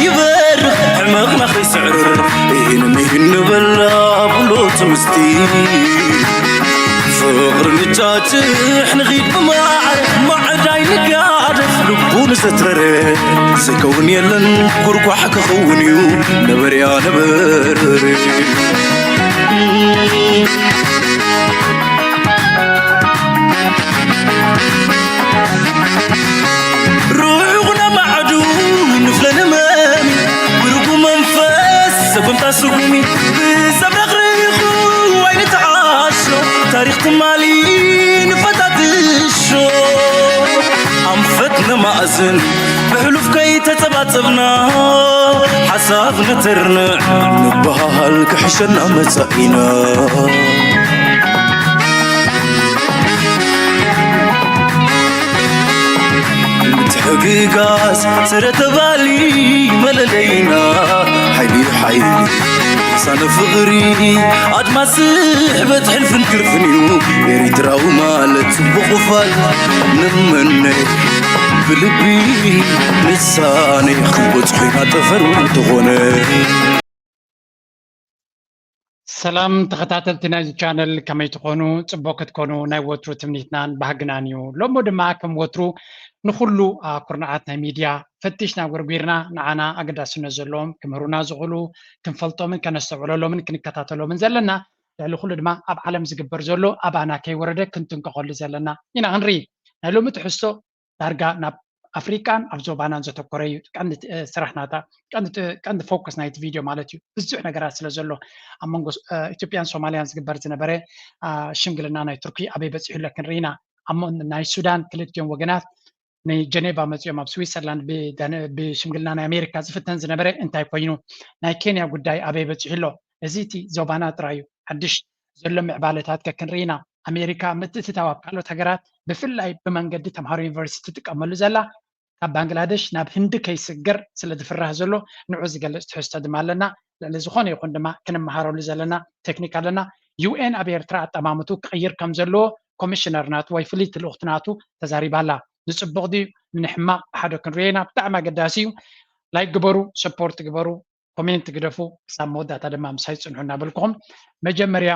ይበርኽ ሕመቕና ከይስዕርር፣ ኢሂን ምሂን ንበል ኣብሎ ትምስቲ። ፍቕሪ ንጫጭሕ ንኺድ ብማዕረ፣ ማዕዳይ ንጋደፍ ልቡ ንዘትረረ። ዘይከውን የለን ጉርጓሕ ክኸውን እዩ፣ ነበርያ ነበር። ርሑቕ ነማዕዱ ንፍለ ንመሚ፣ ውርጉ መንፈስ ሰጎምታ ስጉሚ። ብዘብረቕርቑ ኣይንተዓሾ፣ ታሪኽ ትማሊ ንፈታትሾ። ኣንፈት ነማእዝን ብሕሉፍ ከይተጸባጸብና፣ ሓሳብ ነተርንዕ ንበሃል ክሕሸና መጻኢና። ምትሕግጋዝ ስረ ተባሊ መለለይና፣ ሓይሊ ሓይሊ ሳነ ፍቕሪ ኣድማስ ስሕበት ሕልፍን ክርፍን እዩ። ኤሪትራዊ ማለት ጽቡቕ ክፋል ንምነ ብልቢ ንሳኔ ክንበጽሖ ኢና ጠፈር እንተኾነ። ሰላም ተኸታተልቲ ናይዚ ቻነል፣ ከመይ ትኾኑ? ጽቡቕ ክትኮኑ ናይ ወትሩ ትምኒትናን ባህግናን እዩ። ሎሚ ድማ ከም ወትሩ ንኹሉ፣ አ፣ ኩርናዓት ናይ ሚድያ ፈቲሽና ጎርጒርና፣ ንዓና ኣገዳስነት ዘለዎም ክምህሩና ዝኽእሉ፣ ክንፈልጦምን ከነስተውዕለሎምን ክንከታተሎምን ዘለና፣ ልዕሊ ኩሉ ድማ ኣብ ዓለም ዝግበር ዘሎ ኣባና ከይወረደ ክንጥንቀቐሉ ዘለና ኢና ክንርኢ። ናይ ሎሚ ትሕዝቶ ዳርጋ ናብ ኣፍሪቃን ኣብ ዞባናን ዘተኮረ እዩ። ቀንዲ፣ እ፣ ስራሕ ናታ፣ ቀንዲ፣ ቀንዲ ፎከስ ናይቲ ቪድዮ ማለት እዩ። ብዙሕ ነገራት ስለ ዘሎ ኣብ መንጎ፣ እ፣ ኢትዮጵያን ሶማልያን ዝግበር ዝነበረ፣ አ፣ ሽምግልና ናይ ቱርኪ ኣበይ በጺሑ ኣሎ ክንርኢ ኢና። ኣብ ሞ-፣ ናይ ሱዳን ክልቲኦም ወገናት ንጀኔቫ መጺኦም ኣብ ስዊትዘርላንድ ብዳነ-፣ ብሽምግልና ናይ ኣሜሪካ ዝፍተን ዝነበረ እንታይ ኮይኑ? ናይ ኬንያ ጉዳይ ኣበይ በጺሑ ኣሎ? እዚ እቲ ዞባና ጥራይ እዩ። ሓድሽ ዘሎ ምዕባለታት ከ ክንርኢ ኢና። ኣሜሪካ ምትእትታው ኣብ ካልኦት ሃገራት ብፍላይ ብመንገዲ ተምሃሮ ዩኒቨርሲቲ ትጥቀመሉ ዘላ ካብ ባንግላደሽ ናብ ህንዲ ከይስገር ስለ ዝፍራህ ዘሎ ንዑ ዝገልጽ ትሕዝቶ ድማ ኣለና። ልዕሊ ዝኾነ ይኹን ድማ ክንመሃረሉ ዘለና ቴክኒክ ኣለና። ዩ ኤን ኣብ ኤርትራ ኣጠማምቱ ክቕይር ከም ዘለዎ ኮሚሽነር ናቱ ወይ ፍልይቲ ልኡኽቲ ናቱ ተዛሪባ ኣላ። ንጽቡቕ ድዩ ንሕማቕ ብሓደ ክንሪኦ ኢና። ብጣዕሚ ኣገዳሲ እዩ። ላይክ ግበሩ፣ ሰፖርት ግበሩ፣ ኮሜንት ግደፉ። ክሳብ መወዳእታ ድማ ምሳይ ጽንሑ እናበልኩኹም መጀመርያ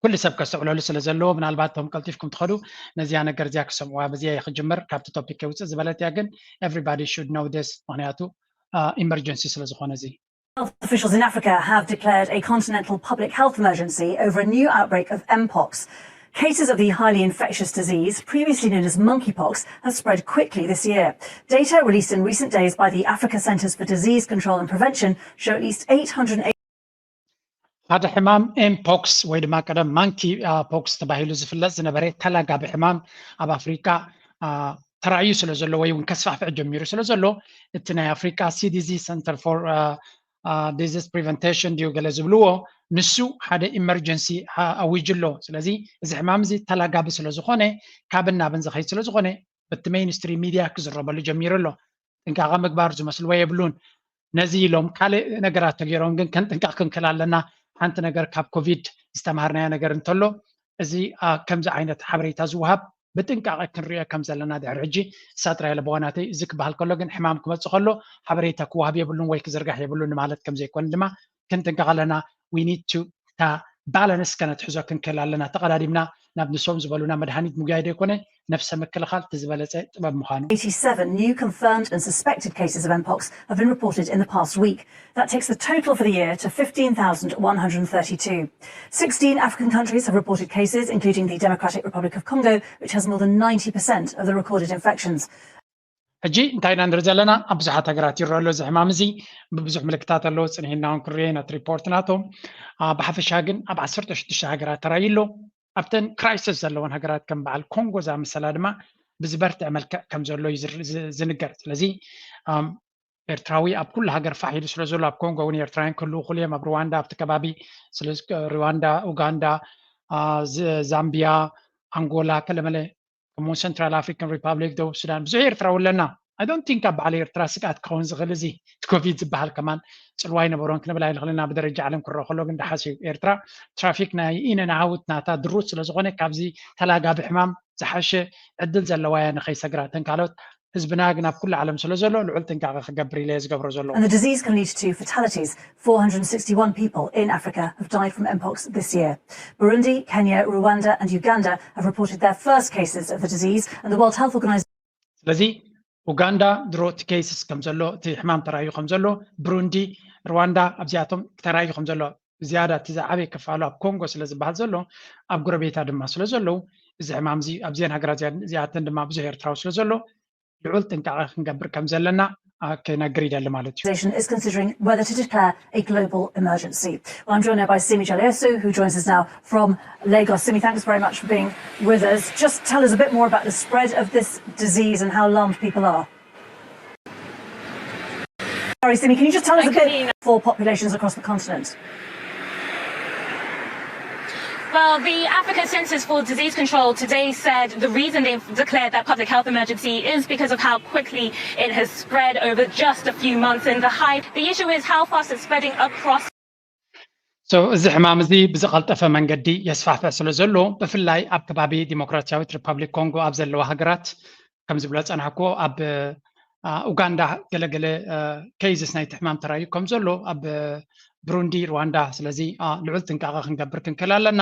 ኩሉ ሰብ ከስተውዕለሉ ስለ ዘለዎ፣ ምናልባት እቶም ቀልጢፍኩም ትኸዱ ነዚኣ ነገር እዚኣ ክሰምዑዋ። በዚኣ እየ ክጅምር፣ ካብቲ ቶፒክ ከይውፅእ ዝበለት እያ፣ ግን everybody should know this፣ ምኽንያቱ ኢመርጀንሲ ስለ ዝኾነ እዚ። Health officials in Africa have declared a continental public health emergency over a new outbreak of mpox. Cases of the highly infectious disease, previously known as monkeypox, have spread quickly this year. Data released in recent days by the Africa Centers for Disease Control and Prevention show at least eight hundred ሓደ ሕማም ኤምፖክስ ወይ ድማ ቀደም ማንኪ፣ አ፣ ፖክስ ተባሂሉ ዝፍለጥ ዝነበረ ተላጋቢ ሕማም ኣብ ኣፍሪቃ፣ አ፣ ተራእዩ ስለ ዘሎ ወይ እውን ከስፋሕፍሕ ጀሚሩ ስለ ዘሎ፣ እቲ ናይ ኣፍሪቃ ሲ ዲ ሲ፣ Center for፣ አ፣ አ፣ Disease Prevention ድዩ ገለ ዝብልዎ፣ ንሱ ሓደ ኢመርጀንሲ፣ አ፣ ኣዊጁ ኣሎ። ስለዚ እዚ ሕማም እዚ ተላጋቢ ስለ ዝኾነ፣ ካብን ናብን ዝኸይድ ስለ ዝኾነ፣ በቲ ሜይንስትሪም ሚድያ ክዝረበሉ ጀሚሩ ኣሎ። ጥንቃቐ ምግባር ዝመስልዎ የብሉን። ነዚ ኢሎም ካልእ ነገራት ተገይሮም ግን ከንጥንቀቕ ክንክእል ኣለና። ሓንቲ ነገር ካብ ኮቪድ ዝተምሃርናዮ ነገር እንተሎ፣ እዚ፣ አ፣ ከምዚ ዓይነት ሓበሬታ ዝወሃብ ብጥንቃቐ ክንሪኦ ከም ዘለና ድሕሪ ሕጂ እሳ ጥራይ ኣለ ብዋናተይ። እዚ ክበሃል ከሎ ግን ሕማም ክመጽእ ከሎ ሓበሬታ ክወሃብ የብሉን ወይ ክዝርጋሕ የብሉን ማለት ከም ዘይኮነ ድማ ክንጥንቀቕ ኣለና። We need to፣ እታ ባላንስ ከነትሕዞ ክንክእል ኣለና። ተቐዳዲምና ናብ ንሶም ዝበሉና መድሃኒት ምጉያይ ዘይኮነ፣ ነፍሰ ምክልኻል እቲ ዝበለጸ ጥበብ ምዃኑ። Eighty-seven new confirmed and suspected cases of mpox have been reported in the past week. That takes the total for the year to fifteen thousand one hundred thirty-two. Sixteen African countries have reported cases, including the Democratic Republic of Congo, which has more than ninety percent of the recorded infections. ሕጂ እንታይ ኢና ንርኢ ዘለና? ኣብ ብዙሓት ሃገራት ይረአ ኣሎ እዚ ሕማም እዚ። ብብዙሕ ምልክታት ኣለዎ፣ ጽንሒና እውን ክንሪኦ ኢና እቲ ሪፖርት ናቶም። አ፣ ብሓፈሻ ግን ኣብ ዓሰርተ ሽዱሽተ ሃገራት ተራእዩ ኣሎ። ኣብተን ክራይሲስ ዘለወን ሃገራት ከም በዓል ኮንጎ ዝኣመሰላ ድማ ብዝበርትዕ መልክዕ ከም ዘሎ እዩ ዝር-፣ ዝ-፣ ዝንገር። ስለዚ፣ ኣም፣ ኤርትራዊ ኣብ ኩሉ ሃገር ፋሕ ኢሉ ስለ ዘሎ፣ ኣብ ኮንጎ እውን ኤርትራውያን ክህልዉ ይኽእሉ እዮም፣ ኣብ ሩዋንዳ፣ ኣብቲ ከባቢ፣ ስለ ዝ-፣ ሩዋንዳ፣ ኡጋንዳ፣ አ፣ ዝ-፣ ዛምቢያ፣ ኣንጎላ፣ ከለመለ፣ ከምኡ ሰንትራል ኣፍሪካን ሪፓብሊክ፣ ደቡብ ሱዳን፣ ብዙሕ ኤርትራዊ ኣለና። I don't think ኣብ በዓል ኤርትራ ስግኣት ክኸውን ዝኽእል እዚ ኮቪድ ዝበሃል ከማን ጽልዋ ኣይነበሮን ክንብል ኣይንኽእልን ኢና። ብደረጃ ዓለም ክረአ ከሎ ግን ደሓስ እዩ። ኤርትራ ትራፊክ ናይ ኢነን ኣውት ናታ ድሩት ስለ ዝኾነ ካብዚ ተላጋቢ ሕማም ዝሓሸ ዕድል ዘለዋ እያ ንኸይሰግራ። እተን ካልኦት ህዝብና ግን ኣብ ኩሉ ዓለም ስለ ዘሎ ልዑል ጥንቃቐ ክገብር ኢለ ዝገብሮ ዘለኹ። And the disease can lead to fatalities. four hundred sixty-one people in Africa have died from mpox this year. Burundi, Kenya, Rwanda, and Uganda have reported their first cases of the disease, and the World Health Organization. ስለዚ ኡጋንዳ ድሮ እቲ cases ከም ዘሎ እቲ ሕማም ተራእዩ ከም ዘሎ፣ ብሩንዲ፣ ርዋንዳ ኣብዚኣቶም ተራእዩ ከም ዘሎ፣ ዝያዳ እቲ ዝዓበየ ክፋሉ ኣብ ኮንጎ ስለ ዝበሃል ዘሎ፣ ኣብ ጎረቤታ ድማ ስለ ዘለዉ፣ እዚ ሕማም እዚ ኣብዚአን ሃገራት እዚኣተን ድማ ብዙሕ ኤርትራዊ ስለ ዘሎ፣ ልዑል ጥንቃቐ ክንገብር ከም ዘለና ክነግር ይደሊ ማለት እዩ። Is considering whether to declare a global emergency. Well, I'm joined now by Simi Jaliosu, who joins us now from Lagos. Simi, thanks very much for being with us. Just tell us a bit more about the spread of this disease and how alarmed people are. Sorry, Simi, can you just tell us a bit for populations across the continent? Well, the African Centers for Disease Control today said the reason they've declared that public health emergency is because of how quickly it has spread over just a few months in the high. The issue is how fast it's spreading across. So እዚ ሕማም እዚ ብዝቐልጠፈ መንገዲ የስፋሕፍሕ ስለ ዘሎ፣ ብፍላይ ኣብ ከባቢ ዲሞክራሲያዊት ሪፐብሊክ ኮንጎ ኣብ ዘለዋ ሃገራት ከም ዝብሎ ጸናሕኩ ኣብ ኡጋንዳ ገለገለ cases ናይቲ ሕማም ተራእዩ ከም ዘሎ፣ ኣብ ብሩንዲ፣ ሩዋንዳ። ስለዚ ልዑል ጥንቃቐ ክንገብር ክንክእል ኣለና።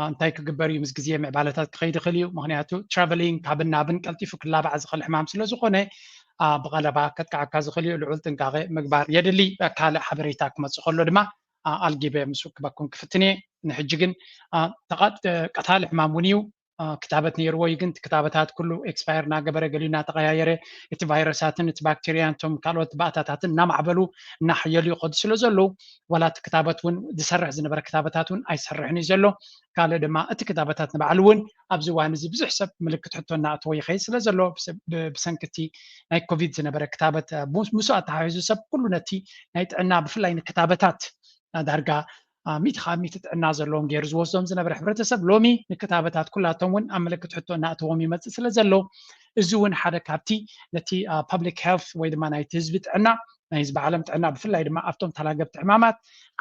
እንታይ ክግበር እዩ? ምስ ግዜ ምዕባለታት ክኸይድ ይኽእል እዩ። ምክንያቱ travelling ካብን ናብን ቀልጢፉ ክላባዕ ዝኽእል ሕማም ስለ ዝኾነ ብቐለባ ከጥቅዓካ ዝኽእል እዩ። ልዑል ጥንቃቐ ምግባር የድሊ። ካልእ ሓበሬታ ክመጽእ ከሎ ድማ ኣልጊበ ምስ ክበኩም ክፍትን እየ። ንሕጂ ግን ቀታሊ ሕማም እውን እዩ። ክታበት ነይርዎ እዩ፣ ግን ክታበታት ኩሉ expire እናገበረ፣ ገሊኡ እናተቐያየረ፣ እቲ ቫይረሳትን እቲ ባክቴርያን እቶም ካልኦት ባእታታትን እናማዕበሉ እናሓየሉ ይኸዱ ስለ ዘለዉ፣ ዋላ እቲ ክታበት እውን ዝሰርሕ ዝነበረ ክታበታት እውን ኣይሰርሕን እዩ ዘሎ። ካልእ ድማ እቲ ክታበታት ንባዕሉ እውን ኣብዚ እዋን እዚ ብዙሕ ሰብ ምልክት ሕቶ እናእተወ ይኸይድ ስለ ዘሎ፣ ብሰንኪ እቲ ናይ ኮቪድ ዝነበረ ክታበት ምስኡ ኣተሓሒዙ ሰብ ኩሉ ነቲ ናይ ጥዕና ብፍላይ ንክታበታት ዳርጋ ሚእቲ ካብ ሚእቲ ጥዕና ዘለዎም ገይሩ ዝወስዶም ዝነበረ ሕብረተሰብ ሎሚ ንክታበታት ኩላቶም እውን ኣብ ምልክት ሕቶ እናእተዎም ይመፅእ ስለ ዘሎ፣ እዚ እውን ሓደ ካብቲ ነቲ public health ወይ ድማ ናይቲ ህዝቢ ጥዕና፣ ናይ ህዝቢ ዓለም ጥዕና ብፍላይ ድማ ኣብቶም ተላገብቲ ሕማማት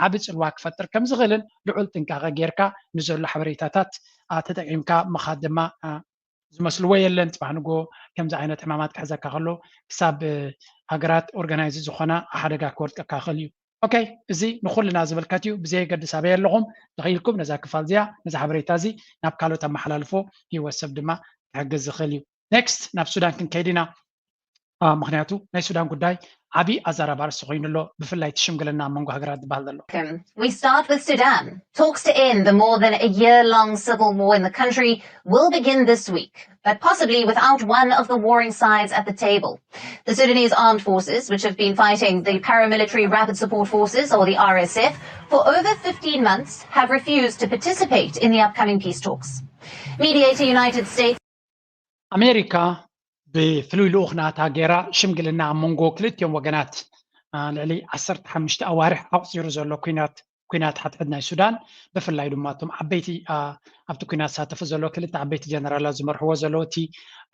ዓቢ ፅልዋ ክፈጥር ከም ዝኽእልን ልዑል ጥንቃቐ ጌርካ ንዘሎ ሓበሬታታት ተጠቂምካ ምኻድ ድማ ዝመስልዎ የለን። ፅባሕ ንጎ ከምዚ ዓይነት ሕማማት ክሕዘካ ከሎ ክሳብ ሃገራት organize ዝኾና ሓደጋ ክወድቀካ ይኽእል እዩ። ኦኬ፣ እዚ ንኹልና ዝምልከት እዩ። ብዘየገድስ ኣበይ ኣለኹም ተኽኢልኩም ነዛ ክፋል እዚኣ፣ ነዛ ሓበሬታ እዚ ናብ ካልኦት ኣመሓላልፎ፣ ህይወት ሰብ ድማ ክሕግዝ ዝኽእል እዩ። Next ናብ ሱዳን ክንከይድ ኢና። ምክንያቱ ናይ ሱዳን ጉዳይ ዓብዪ ኣዛራቢ ኣርእስቲ ኮይኑ ኣሎ፣ ብፍላይ እቲ ሽምግልና ኣብ መንጎ ሃገራት ዝበሃል ዘሎ። We start with Sudan. Talks to end the more than a year long civil war in the country will begin this week, but possibly without one of the warring sides at the table. The Sudanese armed forces, which have been fighting the paramilitary Rapid Support Forces, or the R S F, for over fifteen months, have refused to participate in the upcoming peace talks. Mediator United States. ኣሜሪካ ብፍሉይ ልኡኽ ናታ ገይራ ሽምግልና ኣብ መንጎ ክልቲኦም ወገናት ልዕሊ ዓሰርተ ሓሙሽተ ኣዋርሕ ኣቑፂሩ ዘሎ ኩናት ኩናት ሓድሕድ ናይ ሱዳን፣ ብፍላይ ድማ እቶም ዓበይቲ ኣብቲ ኩናት ዝሳተፉ ዘለዉ ክልተ ዓበይቲ ጀነራላት ዝመርሕዎ ዘለዉ፣ እቲ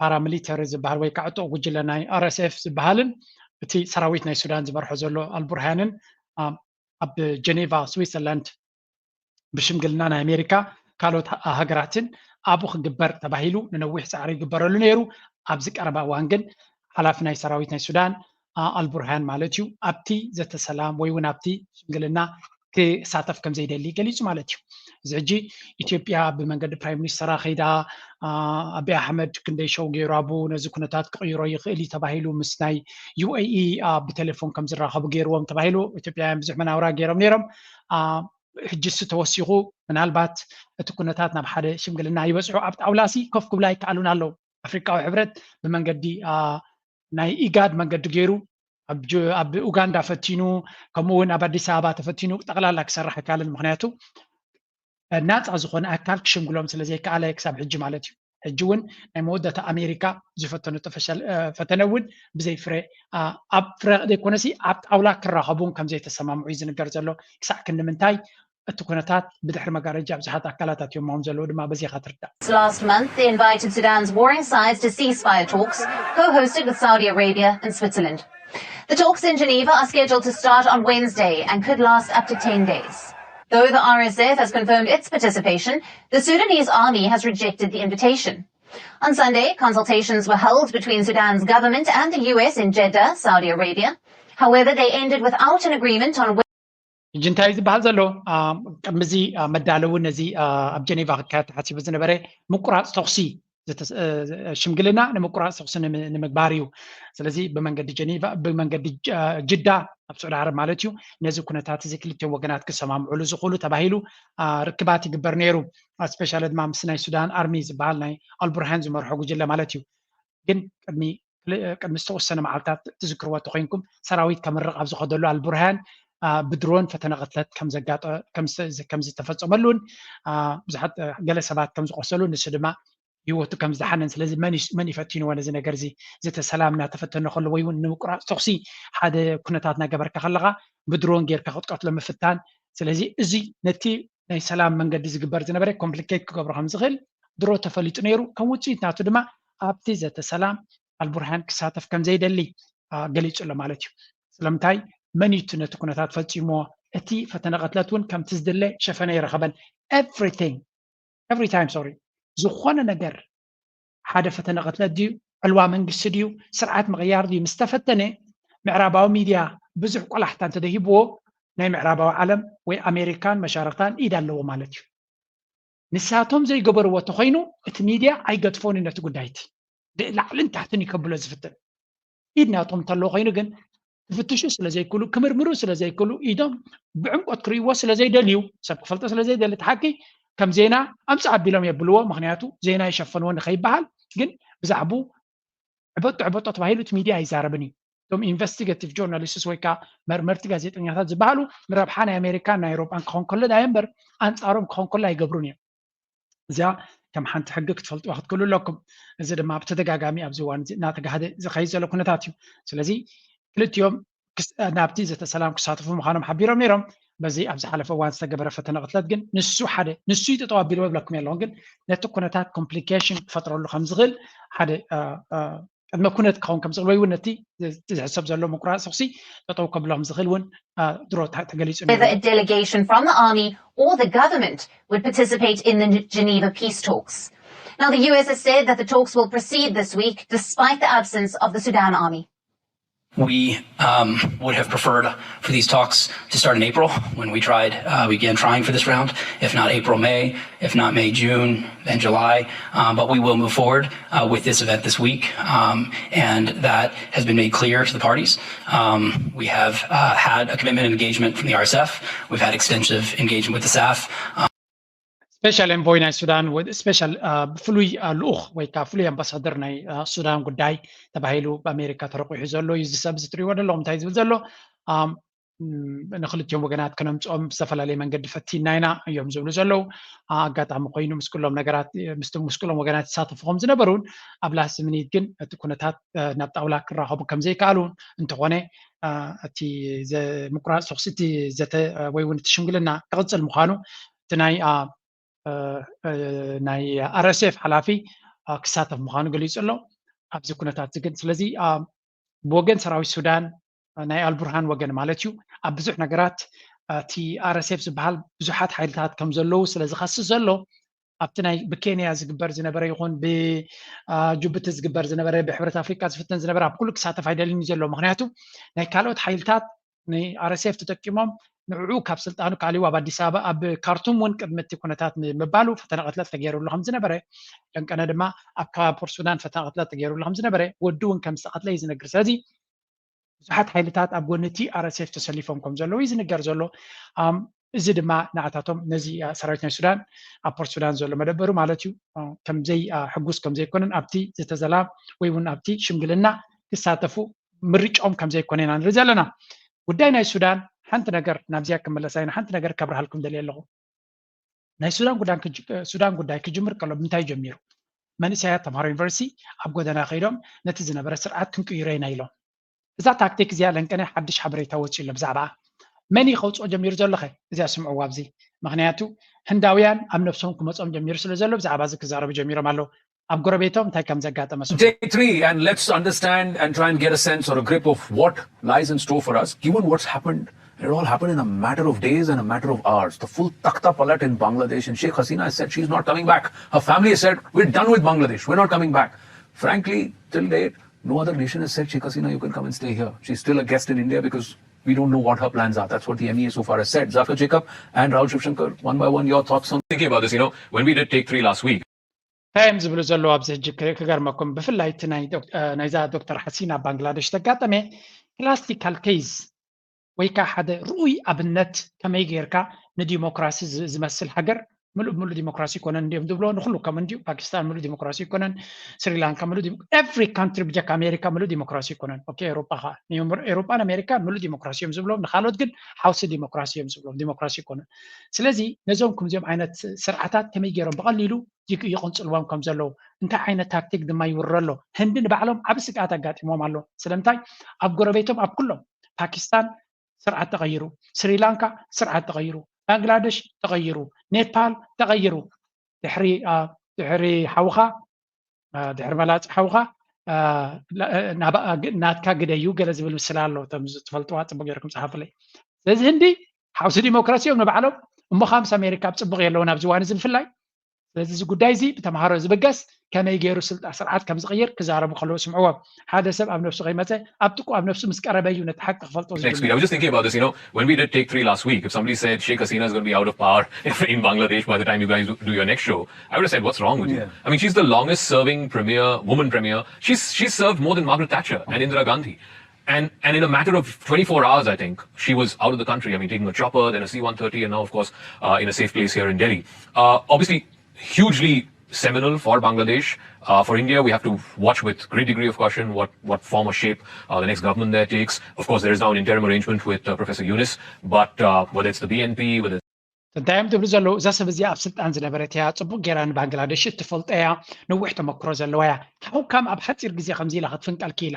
ፓራሚሊተሪ ዝበሃል ወይ ከዓ ዕጡቕ ጉጅለ ናይ R S F ዝበሃልን እቲ ሰራዊት ናይ ሱዳን ዝመርሖ ዘሎ ኣልቡርሃንን ኣብ ጀኔቫ ስዊትዘርላንድ ብሽምግልና ናይ ኣሜሪካ ካልኦት ሃገራትን ኣብኡ ክግበር ተባሂሉ ንነዊሕ ፃዕሪ ይግበረሉ ነይሩ። ኣብዚ ቀረባ እዋን ግን ሓላፊ ናይ ሰራዊት ናይ ሱዳን ኣልቡርሃን ማለት እዩ ኣብቲ ዘተ ሰላም ወይ እውን ኣብቲ ሽምግልና ክሳተፍ ከም ዘይደሊ ገሊፁ ማለት እዩ። እዚ ሕጂ ኢትዮጵያ ብመንገዲ ፕራይም ሚኒስተራ ከይዳ ኣቢ ኣሕመድ ክንደይ ሸው ገይሩ ኣብኡ ነዚ ኩነታት ክቕይሮ ይኽእል እዩ ተባሂሉ ምስ ናይ UAE ብቴሌፎን ከም ዝራኸቡ ገይርዎም ተባሂሉ ኢትዮጵያውያን ብዙሕ መናውራ ገይሮም ነይሮም። ሕጂ እሱ ተወሲኹ ምናልባት እቲ ኩነታት ናብ ሓደ ሽምግልና ይበፅሑ ኣብ ጣውላ ሲ ኮፍ ክብሉ ኣይከኣሉን ኣለዉ። ኣፍሪቃዊ ሕብረት ብመንገዲ ናይ ኢጋድ መንገዲ ገይሩ ኣብ ኡጋንዳ ፈቲኑ ከምኡ እውን ኣብ ኣዲስ ኣበባ ተፈቲኑ ጠቕላላ ክሰርሕ ኣይከኣልን። ምክንያቱ ናፃ ዝኾነ ኣካል ክሽምግሎም ስለ ዘይከኣለ ክሳብ ሕጂ ማለት እዩ። ሕጂ እውን ናይ መወዳእታ ኣሜሪካ ዝፈተነቶ ፈተነ እውን ብዘይ ፍረ ኣብ ፍረ ዘይኮነሲ ኣብ ጣውላ ክራኸቡ እውን ከም ዘይተሰማምዑ እዩ ዝንገር ዘሎ። ክሳዕ ክንዲ ምንታይ እቲ ኩነታት ብድሕሪ መጋረጃ ብዙሓት ኣካላት ኣትዮም ምህም ዘለዉ ድማ በዚኻ ትርዳእ። Last month, they invited Sudan's warring sides to ceasefire talks, co-hosted with Saudi Arabia and Switzerland. The talks in Geneva are scheduled to start on Wednesday and could last up to ten days. Though the R S F has confirmed its participation, the Sudanese army has rejected the invitation. On Sunday, consultations were held between Sudan's government and the U S in Jeddah, Saudi Arabia. However, they ended without an agreement on ሕጂ እንታይ ዝበሃል ዘሎ? ቅድሚዚ መዳለዊ ነዚ ኣብ ጀኔቫ ክካየድ ተሓሲቡ ዝነበረ ምቁራፅ ተኹሲ ሽምግልና ንምቁራፅ ተኹሲ ንምግባር እዩ። ስለዚ ብመንገዲ ጀኔቫ ብመንገዲ ጅዳ ኣብ ስዑዲ ዓረብ ማለት እዩ ነዚ ኩነታት እዚ ክልቲኦም ወገናት ክሰማምዕሉ ዝኽእሉ ተባሂሉ ርክባት ይግበር ነይሩ። ስፔሻሊ ድማ ምስ ናይ ሱዳን ኣርሚ ዝበሃል ናይ ኣልቡርሃን ዝመርሖ ጉጅለ ማለት እዩ። ግን ቅድሚ ቅድሚ ዝተወሰነ መዓልታት ትዝክርዎ ተኮይንኩም ሰራዊት ከምርቕ ኣብ ዝኸደሉ ኣልቡርሃን ብድሮን ፈተነ ቅትለት ከምዝተፈፀመሉን ብዙሓት ገለ ሰባት ከምዝቆሰሉ ንሱ ድማ ህይወቱ ከምዝደሓነን ስለዚ መን ይፈቲንዎ ነዚ ነገር እዚ ዘተ ሰላም እናተፈተነ ከሎ ወይ እውን ንምቁራፅ ተኩሲ ሓደ ኩነታት እናገበርካ ከለካ ብድሮን ጌርካ ክትቀትሎ ምፍታን ስለዚ እዚ ነቲ ናይ ሰላም መንገዲ ዝግበር ዝነበረ ኮምፕሊኬት ክገብሮ ከምዝኽእል ድሮ ተፈሊጡ ነይሩ ከም ውፅኢት ናቱ ድማ ኣብቲ ዘተ ሰላም ኣልቡርሃን ክሳተፍ ከምዘይደሊ ገሊፁ ኣሎ ማለት እዩ። ስለምንታይ መን እዩ ነቲ ኩነታት ፈፂሞ እቲ ፈተነ ቅትለት እውን ከምቲ ዝድለ ሸፈነ ይረኸበን everything every time sorry ዝኾነ ነገር ሓደ ፈተነ ቅትለት ድዩ ዕልዋ መንግስቲ ድዩ ስርዓት ምቕያር ድዩ ምስተፈተነ ምዕራባዊ ሚድያ ብዙሕ ቆላሕታ እንተደሂብዎ ናይ ምዕራባዊ ዓለም ወይ ኣሜሪካን መሻርክታን ኢድ ኣለዎ ማለት እዩ። ንሳቶም ዘይገበርዎ ተኮይኑ እቲ ሚድያ ኣይገድፎን ነቲ ጉዳይቲ ላዕልን ታሕትን ይከብሎ ዝፍትን ኢድ ናቶም እንተለዎ ኮይኑ ግን ክፍትሹ ስለዘይክሉ ክምርምሩ ስለዘይክሉ ኢዶም ብዕምቆት ክርእይዎ ስለዘይደልዩ ሰብ ክፈልጦ ስለዘይደሊ እቲ ሓቂ ከም ዜና ኣምፅእ ኣቢሎም የብልዎ። ምክንያቱ ዜና ይሸፈንዎ ንከይበሃል ግን ብዛዕቡ ዕበጦ ዕበጦ ተባሂሉ እቲ ሚድያ ኣይዛረብን እዩ። እቶም ኢንቨስቲጌቲቭ ጆርናሊስትስ ወይ ከዓ መርመርቲ ጋዜጠኛታት ዝበሃሉ ንረብሓ ናይ ኣሜሪካን ናይ ኤውሮጳን ክኸውን ከሎ ዳየ እምበር ኣንፃሮም ክኸውን ከሎ ኣይገብሩን እዮም። እዚኣ ከም ሓንቲ ሕጊ ክትፈልጥዋ ክትክእሉ ኣለኩም። እዚ ድማ ብተደጋጋሚ ኣብዚ እዋን እዚ እናተጋህደ ዝኸይድ ዘሎ ኩነታት እዩ። ስለዚ ክልቲኦም ናብቲ ዘተ ሰላም ክሳተፉ ምዃኖም ሓቢሮም ነይሮም። በዚ ኣብ ዝሓለፈ እዋን ዝተገበረ ፈተነ ቅትለት ግን ንሱ ሓደ ንሱ እዩ ጠጠው ኣቢልዎ ይብለኩም የለኹን ግን ነቲ ኩነታት ኮምፕሊኬሽን ክፈጥረሉ ከም ዝኽእል ሓደ ቅድመ ኩነት ክኸውን ከም ዝኽእል ወይ እውን ነቲ ዝሕሰብ ዘሎ ምቁራፅ ተኹሲ ጠጠው ከብሎ ከም ዝኽእል እውን ድሮ ተገሊፁ ነይሩ። Whether a delegation from the army or the government would participate in the Geneva peace talks. Now, the U S has said that the talks will proceed this week despite the absence of the Sudan army. We um, would have preferred for these talks to start in April when we tried, uh, we began trying for this round, if not April, May, if not May, June, then July. Um, but we will move forward uh, with this event this week. Um, and that has been made clear to the parties. Um, we have uh, had a commitment and engagement from the R S F. We've had extensive engagement with the SAF. ስፔሻል ኤንቮይ ናይ ሱዳን ስፔሻል ብፍሉይ ልኡኽ ወይ ከዓ ፍሉይ ኣምባሳደር ናይ ሱዳን ጉዳይ ተባሂሉ ብኣሜሪካ ተረቂሑ ዘሎ እዩ። እዚ ሰብ እዚ ትሪእዎ ዘለኹም እንታይ ዝብል ዘሎ ንክልቲኦም ወገናት ከነምፅኦም ብዝተፈላለየ መንገዲ ፈቲና ኢና እዮም ዝብሉ ዘለዉ። ኣጋጣሚ ኮይኑ ምስ ኩሎም ነገራት ምስ ኩሎም ወገናት ይሳተፉ ከም ዝነበሩን ኣብ ላስት ሚኒት ግን እቲ ኩነታት ናብ ጣውላ ክራኸቡ ከም ዘይከኣሉ እንተኾነ እቲ ምቁራፅ ተኩሲ እቲ ዘተ ወይ እውን እቲ ሽምግልና ክቕፅል ምዃኑ እቲ ናይ ናይ ኣር ኤስ ኤፍ ሓላፊ ክሳተፍ ምዃኑ ገሊፁ ኣሎ ኣብዚ ኩነታት ግን። ስለዚ ብወገን ሰራዊት ሱዳን ናይ ኣልቡርሃን ወገን ማለት እዩ ኣብ ብዙሕ ነገራት እቲ ኣር ኤስ ኤፍ ዝበሃል ብዙሓት ሓይልታት ከም ዘለዉ ስለ ዝኸስስ ዘሎ ኣብቲ ናይ ብኬንያ ዝግበር ዝነበረ ይኹን ብጅቡቲ ዝግበር ዝነበረ ብሕብረት ኣፍሪካ ዝፍተን ዝነበረ ኣብ ኩሉ ክሳተፍ ኣይደልን እዩ ዘሎ። ምክንያቱ ናይ ካልኦት ሓይልታት ን ኣር ኤስ ኤፍ ተጠቂሞም ንዕኡ ካብ ስልጣኑ ካልዩ ኣብ ኣዲስ ኣበባ ኣብ ካርቱም እውን ቅድሚ እቲ ኩነታት ንምባሉ ፈተነ ቅትለት ተገይሩሉ ከም ዝነበረ ለንቀነ ድማ ኣብ ከባቢ ፖርት ሱዳን ፈተነ ቅትለት ተገይሩሉ ከም ዝነበረ ወዲ እውን ከም ዝተቐትለ እዩ ዝነግር። ስለዚ ብዙሓት ሓይልታት ኣብ ጎኒ እቲ ኣር ኤስ ኤፍ ተሰሊፎም ከም ዘለዉ እዩ ዝንገር ዘሎ። እዚ ድማ ንዓታቶም ነዚ ሰራዊት ናይ ሱዳን ኣብ ፖርት ሱዳን ዘሎ መደበሩ ማለት እዩ ከምዘይ ሕጉስ ከም ዘይኮነን ኣብቲ ዝተዘላ ወይ እውን ኣብቲ ሽምግልና ክሳተፉ ምርጫኦም ከም ዘይኮነ ኢና ንርኢ ዘለና። ጉዳይ ናይ ሱዳን ሓንቲ ነገር ናብዚኣ ክመለሳ ኢና ሓንቲ ነገር ከብርሃልኩም ደልየ ኣለኹ። ናይ ሱዳን ጉዳይ ክጅምር ከሎ ብምንታይ ጀሚሩ? መንእሰያት ተምሃሮ ዩኒቨርሲቲ ኣብ ጎደና ከይዶም ነቲ ዝነበረ ስርዓት ክንቅይሮ ኢና ኢሎም። እዛ ታክቲክ እዚኣ ለንቀነ ሓድሽ ሓበሬታ ወፂኡ ኣሎ ብዛዕባ መን እዩ ከውፅኦ ጀሚሩ ዘሎ ኸ እዚኣ ስምዕዋ ኣብዚ ምክንያቱ ህንዳውያን ኣብ ነብሶም ክመፆም ጀሚሩ ስለ ዘሎ ብዛዕባ እዚ ክዛረቡ ጀሚሮም ኣለዉ ኣብ ጎረቤቶም እንታይ ከም ዘጋጠመ Day three, and let's understand and try and get a sense or a grip of what lies in store for us, given what's happened It all happened in a matter of days and a matter of hours. The full Takhta Palat in Bangladesh, and Sheikh Hasina has said she's not coming back. Her family has said, "We're done with Bangladesh. We're not coming back." Frankly, till date, no other nation has said, "Sheikh Hasina, you can come and stay here." She's still a guest in India because we don't know what her plans are. That's what the M E A so far has said. Zafar Jacob and Rahul Shivshankar, one by one, your thoughts on. Thinking about this, you know, when we did take three last week, እንታይ እዮም ዝብሉ ዘለዉ ኣብዚ ሕጂ ክገርመኩም፣ ብፍላይ እቲ ናይዛ ዶክተር ሓሲና ባንግላደሽ ተጋጠመ ክላሲካል ኬዝ ወይ ከዓ ሓደ ርኡይ ኣብነት ከመይ ጌርካ ንዲሞክራሲ ዝመስል ሃገር ምሉእ ብምሉእ ዲሞክራሲ ይኮነን እንዲዮም ዝብሎ ንኩሉ ከም እንዲዩ ፓኪስታን ምሉእ ዲሞክራሲ ይኮነን፣ ስሪላንካ ምሉእ ኤቭሪ ካንትሪ ብጀካ ኣሜሪካ ምሉእ ዲሞክራሲ ይኮነን። ኤሮጳ ከዓ ኤሮጳን ኣሜሪካን ምሉእ ዲሞክራሲ እዮም ዝብሎም፣ ንካልኦት ግን ሓውሲ ዲሞክራሲ እዮም ዝብሎም፣ ዲሞክራሲ ይኮነን። ስለዚ ነዞም ከምዚኦም ዓይነት ስርዓታት ከመይ ገይሮም ብቐሊሉ ይቕንፅልዎም ከም ዘለዉ እንታይ ዓይነት ታክቲክ ድማ ይውረ ኣሎ። ህንዲ ንባዕሎም ዓብ ስግኣት ኣጋጢሞም ኣሎ። ስለምንታይ ኣብ ጎረቤቶም ኣብ ኩሎም ፓኪስታን ስርዓት ተቐይሩ፣ ስሪላንካ ስርዓት ተቐይሩ፣ ባንግላደሽ ተቐይሩ፣ ኔፓል ተቐይሩ። ድሕሪ ድሕሪ ሓውኻ ድሕሪ መላፂ ሓውኻ ናትካ ግደዩ ገለ ዝብል ምስላ ኣሎ። እቶም ትፈልጥዋ ፅቡቅ ገይርኩም ፀሓፍለይ። ስለዚ ህንዲ ሓውሲ ዲሞክራሲ እዮም ንባዕሎም እሞ ከዓ ምስ ኣሜሪካ ኣብ ፅቡቅ የለውን ኣብዚ እዋን እዚ ብፍላይ። ስለዚ እዚ ጉዳይ እዚ ብተምሃሮ ዝብገስ ከመይ ገይሩ ስልጣ ስርዓት ከም ዝቕይር ክዛረቡ ከለዉ ስምዕዎም። ሓደ ሰብ ኣብ ነፍሱ ከይመፀ ኣብ ጥቁ ኣብ ነፍሱ ምስ ቀረበ እዩ ነቲ ሓቂ ክፈልጦ Next week. I was just thinking about this, you know, when we did take three last week, if somebody said Sheikh Hasina is going to be out of power in Bangladesh by the time you guys do your next show, I would have said, "What's wrong with you?" I mean, she's the longest serving premier, woman premier. She's she's served more than Margaret Thatcher and Indira Gandhi. And and in a matter of twenty-four hours, I think, she was out of the country. I mean, taking a chopper, then a C one thirty, and now, of course, uh, in a safe place here in Delhi. Uh, obviously, hugely seminal for Bangladesh. Uh, for India, we have to watch with great degree of caution what, what form or shape uh, the next government there takes. Of course, there is now an interim arrangement with uh, Professor Yunus, but uh, whether it's the B N P, whether it's እንታይ እዮም ትብሉ ዘለዉ? እዛ ሰብ እዚኣ ኣብ ስልጣን ዝነበረት እያ። ፅቡቅ ገይራ ንባንግላደሽ እትፈልጦ እያ። ነዊሕ ተመክሮ ዘለዋ እያ። ሓውካም ኣብ ሓፂር ግዜ ከምዚ ኢላ ክትፍንቀል ክኢላ።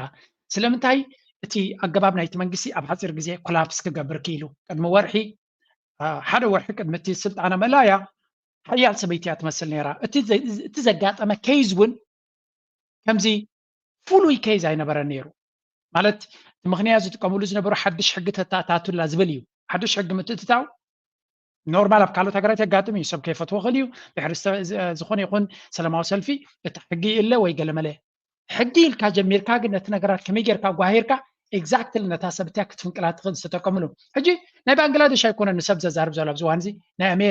ስለምንታይ? እቲ ኣገባብ ናይቲ መንግስቲ ኣብ ሓፂር ግዜ ኮላፕስ ክገብር ክኢሉ። ቅድሚ ወርሒ ሓደ ወርሒ ቅድሚ እቲ ስልጣና ምእላያ ሓያል ሰበይቲ እያ ትመስል ነይራ። እቲ ዘጋጠመ ኬዝ እውን ከምዚ ፍሉይ ኬዝ ኣይነበረን ነይሩ። ማለት እቲ ምኽንያት ዝጥቀምሉ ዝነበሩ ሓድሽ ሕጊ ተታታቱላ ዝብል እዩ። ሓድሽ ሕጊ ምትእትታው ኖርማል ኣብ ካልኦት ሃገራት የጋጥም እዩ። ሰብ ከይፈትዎ ክእል እዩ። ድሕሪ ዝኾነ ይኹን ሰላማዊ ሰልፊ እቲ ሕጊ ይእለ ወይ ገለመለ ሕጊ ኢልካ ጀሚርካ ግን ነቲ ነገራት ከመይ ጌርካ ጓሂርካ ኤግዛክትሊ ነታ ሰብ እቲያ ክትፍንቅላ ትኽእል ዝተጠቀምሉ። ሕጂ ናይ ባንግላደሽ ኣይኮነን ንሰብ ዘዛርብ ዘሎ ኣብዚ እዋን እዚ ናይ ኣሜ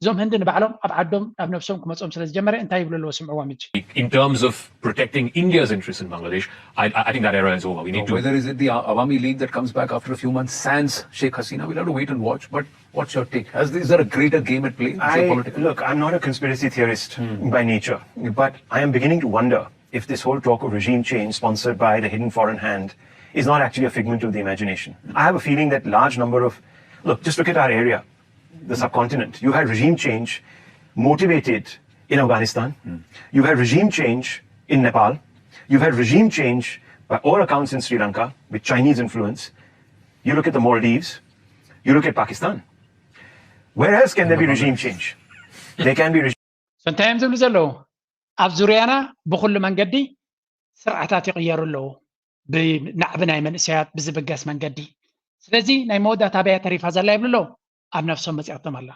እዞም ህንዲ ንባዕሎም ኣብ ዓዶም ኣብ ነብሶም ክመጾም ስለ ዝጀመረ እንታይ ይብሉ ኣለዎ ስምዕዎም ሕጂ። In terms of protecting India's interests in Bangladesh, I, I think that era is over. We need to. Whether is it the Awami League that comes back after a few months sans Sheikh Hasina, we'll have to wait and watch. But what's your take? Is there a greater game at play? I, look, I'm not a conspiracy theorist by nature, but I am beginning to wonder if this whole talk of regime change sponsored by the hidden foreign hand is not actually a figment of the imagination. I have a feeling that large number of, look, just look at our area, the subcontinent. You had regime change motivated in Afghanistan. Mm. You had regime change in Nepal. You had regime change, by all accounts, in Sri Lanka with Chinese influence. You look at the Maldives, you look at Pakistan. Where else can there be regime change? There can be regime. So እንታይ እዮም ዝብሉ ዘለዉ? ኣብ ዙርያና ብኩሉ መንገዲ ስርዓታት ይቕየሩ ኣለዉ። ብናዕቢ ናይ መንእሰያት ብዝብገስ መንገዲ። ስለዚ ናይ መወዳእታ ኣበያ ተሪፋ ዘላ ይብሉ ኣለዉ። ኣብ ነፍሶም መፅያቶም ኣላ።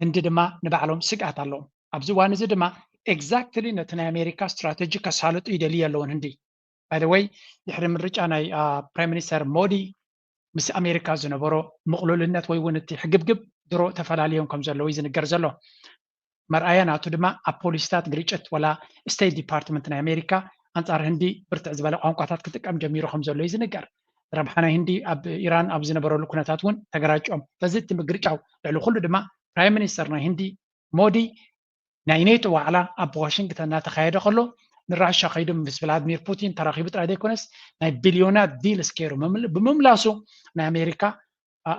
ህንዲ ድማ ንባዕሎም ስግኣት ኣለዎም። ኣብዚ እዋን እዚ ድማ ኤግዛክትሊ ነቲ ናይ ኣሜሪካ ስትራተጂ ከሳልጡ ይደልዩ ኣለውን ህንዲ። ባይደወይ ድሕሪ ምርጫ ናይ ፕራይም ሚኒስተር ሞዲ ምስ ኣሜሪካ ዝነበሮ ምቕሉልነት ወይ እውን እቲ ሕግብግብ ድሮ ተፈላለዮም ከም ዘለዉ እዩ ዝንገር ዘሎ። መርኣያ ናቱ ድማ ኣብ ፖሊሲታት ግርጭት ወላ ስቴት ዲፓርትመንት ናይ ኣሜሪካ ኣንጻር ህንዲ ብርትዕ ዝበለ ቋንቋታት ክጥቀም ጀሚሩ ከም ዘሎ እዩ ዝንገር። ረብሓ ናይ ህንዲ ኣብ ኢራን ኣብ ዝነበረሉ ኩነታት እውን ተገራጭኦም። በዚ እቲ ምግርጫው ልዕሊ ኩሉ ድማ ፕራይም ሚኒስተር ናይ ህንዲ ሞዲ ናይ ኔቶ ዋዕላ ኣብ ዋሽንግተን እናተኻየደ ከሎ ንራሻ ከይዱ ምስ ቭላድሚር ፑቲን ተራኺቡ ጥራይ ዘይኮነስ ናይ ቢልዮናት ዲልስ ገይሩ ብምምላሱ ናይ ኣሜሪካ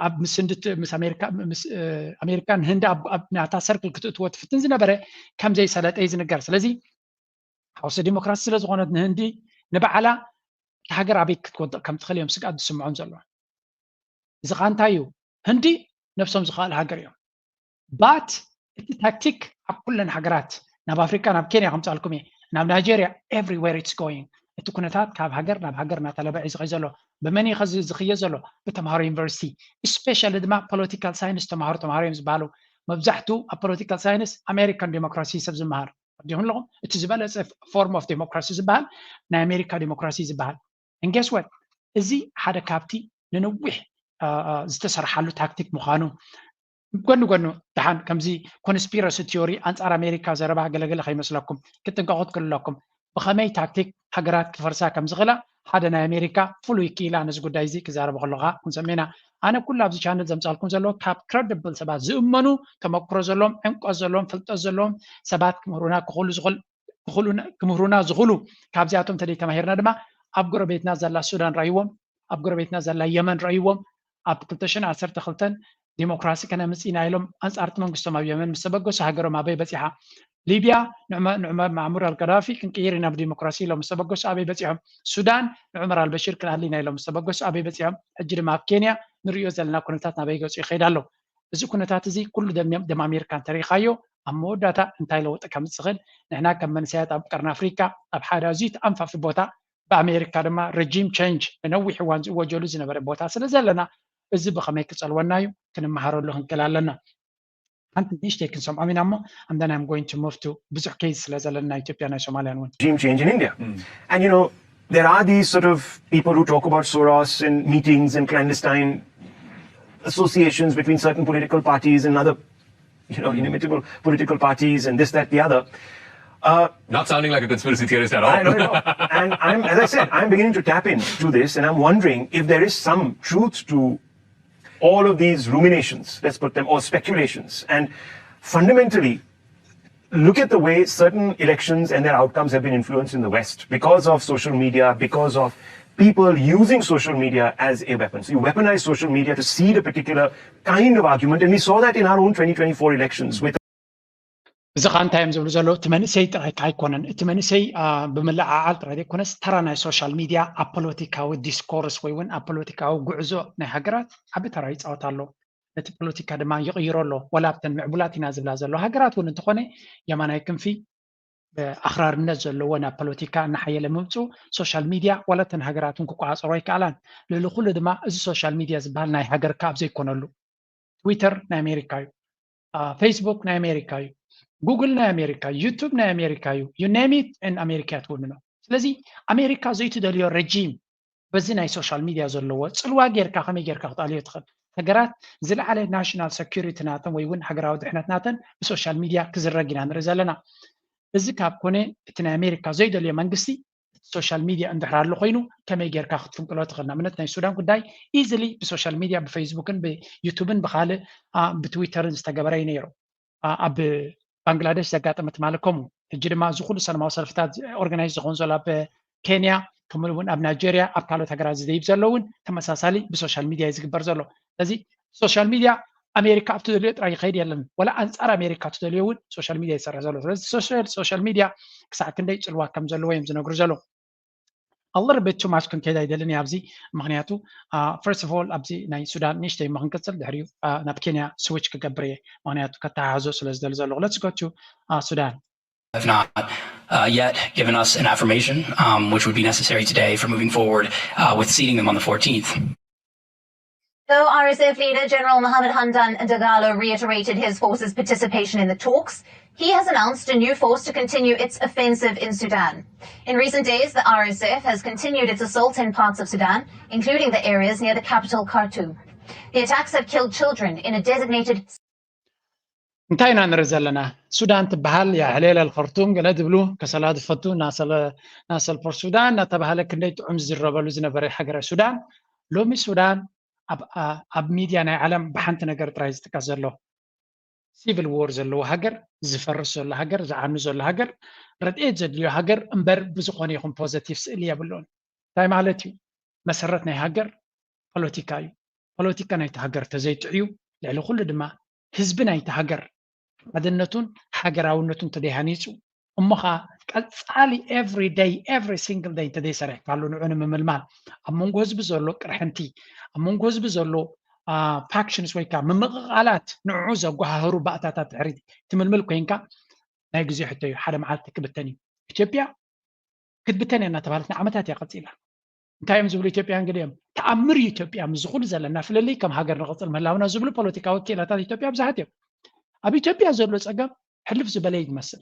ኣብ ምስንድት ምስ ኣሜሪካ ምስ ኣሜሪካ ንህንዲ ኣብ ናታ ሰርክል ክትእትዎ ትፍትን ዝነበረ ከም ዘይሰለጠ እዩ ዝንገር። ስለዚ ሓውሲ ዲሞክራሲ ስለ ዝኾነት ንህንዲ ንባዕላ እታ ሃገር ኣበይ ክትወድቕ ከም ትኽእል እዮም ስግኣት ዝስምዖም ዘለዋ። እዚ ኸዓ እንታይ እዩ? ህንዲ ነብሶም ዝኽኣል ሃገር እዮም። ባት እቲ ታክቲክ ኣብ ኩለን ሃገራት ናብ ኣፍሪካ ናብ ኬንያ ከምፃልኩም እየ ናብ ናይጀርያ everywhere it's going እቲ ኩነታት ካብ ሃገር ናብ ሃገር እናተለበዐ እዩ ዝኸይ ዘሎ። ብመን እዩ ዝኽየ ዘሎ? ብተምሃሮ ዩኒቨርሲቲ፣ ስፔሻሊ ድማ ፖለቲካል ሳይንስ ተምሃሮ ተምሃሮ እዮም ዝበሃሉ። መብዛሕቱ ኣብ ፖለቲካል ሳይንስ ኣሜሪካን ዴሞክራሲ ሰብ ዝመሃር። ዲኹም ኣለኹም? እቲ ዝበለፀ ፎርም ኦፍ ዴሞክራሲ ዝበሃል ናይ ኣሜሪካ ዴሞክራሲ ዝበሃል። ንጌስወት እዚ ሓደ ካብቲ ንነዊሕ ዝተሰርሓሉ ታክቲክ ምዃኑ፣ ጎኒ ጎኑ ደሓን ከምዚ ኮንስፒረሲ ቲዮሪ ኣንጻር ኣሜሪካ ዘረባ ገለገለ ከይመስለኩም፣ ክትጥንቀቑ ትክእሉ ኣለኩም። ብኸመይ ታክቲክ ሃገራት ክፈርሳ ከም ዝኽእላ ሓደ ናይ ኣሜሪካ ፍሉይ ክኢላ ነዚ ጉዳይ እዚ ክዛረቡ ከለኻ ክንሰምዕ ኢና። ኣነ ኩሉ ኣብዚ ቻነል ዘምጻልኩም ዘለዎ ካብ ክረድብል ሰባት ዝእመኑ፣ ተመክሮ ዘለዎም፣ ዕምቆት ዘለዎም፣ ፍልጠት ዘለዎም ሰባት ክምህሩና ክኽእሉ ዝኽእል ክኽእሉና- ክምህሩና ዝኽእሉ። ካብዚኣቶም ተደይ ተማሂርና ድማ ኣብ ጎረቤትና ዘላ ሱዳን ረእይዎም፣ ኣብ ጎረቤትና ዘላ የመን ረእይዎም። ኣብ ክልተ ሽሕን ዓሰርተ ክልተን ዲሞክራሲ ከነምጽእ ኢና ኢሎም ኣንጻርቲ መንግስቶም ኣብ የመን ምስ ተበገሱ ሃገሮም ኣበይ በጺሓ? ሊብያ ንዑመ- ንዑመር ማዕሙር ኣልጋዳፊ ክንቅይር ኢና ብዲሞክራሲ ኢሎም ምስ ተበገሱ ኣበይ በጺሖም? ሱዳን ንዑመር ኣልበሽር ክንኣሊ ኢና ኢሎም ምስ ተበገሱ ኣበይ በጺሖም? ሕጂ ድማ ኣብ ኬንያ ንርእዮ ዘለና ኩነታት ናበይ ገጹ ይኸይድ ኣሎ? እዚ ኩነታት እዚ ኩሉ ደም- ደማሚርካ እንተሪኢኻዮ ኣብ መወዳእታ እንታይ ለውጢ ከምፅእ ዝኽእል ንሕና ከም መንሰያት ኣብ ቀርኒ ኣፍሪካ ኣብ ሓደ ኣዝዩ ተኣንፋፊ ቦታ ብኣሜሪካ ድማ ረጂም ቸንጅ ንነዊሕ እዋን ዝእወጀሉ ዝነበረ ቦታ ስለ ዘለና እዚ ብኸመይ ክፀልወና እዩ ክንመሃረሉ ክንክእል ኣለና። ሓንቲ ንእሽተይ ክንሰምዖም ኢና እሞ and then I'm going to move to ብዙሕ ኬዝ ስለ ዘለና ናይ ኢትዮጵያ ናይ ሶማልያን እውን regime change in India. And you know, there are these sort of people who talk about Soros and meetings and clandestine associations between certain political parties and other, you know, inimitable political parties and this, that, the other. Uh, Not sounding like a conspiracy theorist at all. I know, I know. And I'm, as I said, I'm beginning to tap into this, and I'm wondering if there is some truth to all of these ruminations, let's put them, or speculations. And fundamentally, look at the way certain elections and their outcomes have been influenced in the West because of social media, because of people using social media as a weapon. So you weaponize social media to seed a particular kind of argument, and we saw that in our own twenty twenty-four elections with እዚ ከዓ እንታይ እዮም ዝብሉ ዘለዉ? እቲ መንእሰይ ጥራይ ከዓ ኣይኮነን። እቲ መንእሰይ አ፣ ብምልዓዓል ጥራይ ዘይኮነስ ተራ ናይ ሶሻል ሚድያ ኣብ ፖለቲካዊ ዲስኮርስ ወይ እውን ኣብ ፖለቲካዊ ጉዕዞ ናይ ሃገራት ዓቢ ተራ ይፃወት ኣሎ። ነቲ ፖለቲካ ድማ ይቕይሮ ኣሎ። ወላ ኣብተን ምዕቡላት ኢና ዝብላ ዘሎ ሃገራት እውን እንተኾነ የማናይ ክንፊ ኣኽራርነት ዘለዎ ናብ ፖለቲካ እናሓየለ ምምፅኡ ሶሻል ሚድያ ዋላ እተን ሃገራት እውን ክቆፃፀሮ ኣይከኣላን። ልዕሊ ኩሉ ድማ እዚ ሶሻል ሚድያ ዝበሃል ናይ ሃገርካ ኣብ ዘይኮነሉ ትዊተር ናይ ኣሜሪካ እዩ። ፌስቡክ ናይ ኣሜሪካ እዩ። ጉግል ናይ ኣሜሪካ እዩ። ዩቱብ ናይ ኣሜሪካ እዩ። You name it and ኣሜሪካ እያ ትውንኖ። ስለዚ ኣሜሪካ ዘይትደልዮ ረጂም በዚ ናይ ሶሻል ሚድያ ዘለዎ ፅልዋ ጌርካ ከመይ ጌርካ ክትኣልዮ ትኽእል? ሃገራት ዝለዓለ ናሽናል ሰኪሪቲ ናተን ወይ እውን ሃገራዊ ድሕነት ናተን ብሶሻል ሚድያ ክዝረግ ኢና ንርኢ ዘለና። እዚ ካብ ኮነ እቲ ናይ ኣሜሪካ ዘይደልዮ መንግስቲ ሶሻል ሚድያ እንድሕር ኣሎ ኮይኑ ከመይ ጌርካ ክትፍንቅሎ ትኽእል? ንኣብነት ናይ ሱዳን ጉዳይ ኢዝሊ ብሶሻል ሚድያ ብፌስቡክን ብዩቱብን ብካልእ ብትዊተርን ዝተገበረ እዩ ነይሩ። ኣብ ባንግላደሽ ዘጋጠመ ትማሊ ከምኡ። ሕጂ ድማ እዚ ኩሉ ሰላማዊ ሰልፍታት ኦርጋናይዝ ዝኸውን ዘሎ ኣብ ኬንያ ከምኡ እውን ኣብ ናይጀርያ ኣብ ካልኦት ሃገራት ዝደይብ ዘሎ እውን ተመሳሳሊ ብሶሻል ሚድያ እዩ ዝግበር ዘሎ። ስለዚ ሶሻል ሚድያ ኣሜሪካ ኣብ ትደልዮ ጥራይ ይኸይድ የለን፣ ወላ ኣንፃር ኣሜሪካ ትደልዮ እውን ሶሻል ሚድያ ይሰርሕ ዘሎ። ስለዚ ሶሻል ሚድያ ክሳዕ ክንደይ ፅልዋ ከም ዘለዎ እዮም ዝነግሩ ዘለዉ። A little bit too much ክንከይድ ኣይደልን እየ ኣብዚ፣ ምክንያቱ first of all ኣብዚ ናይ ሱዳን ንእሽተይ እሞ ክንቅፅል ድሕሪኡ ናብ ኬንያ ስዊች ክገብር እየ፣ ምክንያቱ ከተሓሕዞ ስለ ዝደሊ ዘለኹ። Let's go to ሱዳን። Have not uh, yet given us an affirmation, um, which would be necessary today for moving forward uh, with seating them on the fourteenth. Though R S F leader General Mohammed Hamdan Dagalo reiterated his force's participation in the talks, he has announced a new force to continue its offensive in Sudan. In recent days, the R S F has continued its assaults in parts of Sudan, including the areas near the capital Khartoum. The attacks have killed children in a designated እንታይ ኢና ንርኢ ዘለና? ሱዳን ትበሃል፣ ያ ሕሌለ ልኸርቱም ገለ ዝብሉ ከሰላ ዝፈቱ ናሰል ፖርት ሱዳን እናተባህለ ክንደይ ጥዑም ዝዝረበሉ ዝነበረ ሃገረ ሱዳን፣ ሎሚ ሱዳን ኣብ ሚድያ ናይ ዓለም ብሓንቲ ነገር ጥራይ ዝጥቀስ ዘሎ፣ ሲቪል ዎር ዘለዎ ሃገር፣ ዝፈርስ ዘሎ ሃገር፣ ዝዓኑ ዘሎ ሃገር፣ ረድኤት ዘድልዮ ሃገር እምበር ብዝኾነ ይኹን ፖዘቲቭ ስእሊ የብሉን። እንታይ ማለት እዩ? መሰረት ናይ ሃገር ፖለቲካ እዩ። ፖለቲካ ናይቲ ሃገር ተዘይጥዕዩ፣ ልዕሊ ኩሉ ድማ ህዝቢ ናይቲ ሃገር ሓድነቱን ሃገራውነቱን እንተደይሃኒፁ እሞ ከዓ ቀፃሊ every day every single day እንተደይሰሪሕካሉ ንዑ ንምምልማል ኣብ መንጎ ህዝቢ ዘሎ ቅርሕንቲ፣ ኣብ መንጎ ህዝቢ ዘሎ ፋክሽንስ ወይ ከዓ ምምቕቓላት ንዕኡ ዘጓሃህሩ ባእታታት ድሕሪ ትምልምል ኮይንካ ናይ ግዜ ሕቶ እዩ። ሓደ መዓልቲ ክብተን እዩ። ኢትዮጵያ ክትብተን እያ እናተባህለት ንዓመታት እያ ቀፂላ። እንታይ እዮም ዝብሉ ኢትዮጵያውያን ገሊኦም? ተኣምር እዩ ኢትዮጵያ፣ ምስዚ ኩሉ ዘለና ፍልልይ ከም ሃገር ንቐፅል ምህላውና ዝብሉ ፖለቲካዊ ክኢላታት ኢትዮጵያ ብዙሓት እዮም። ኣብ ኢትዮጵያ ዘሎ ፀገም ሕልፍ ዝበለ እዩ ዝመስል።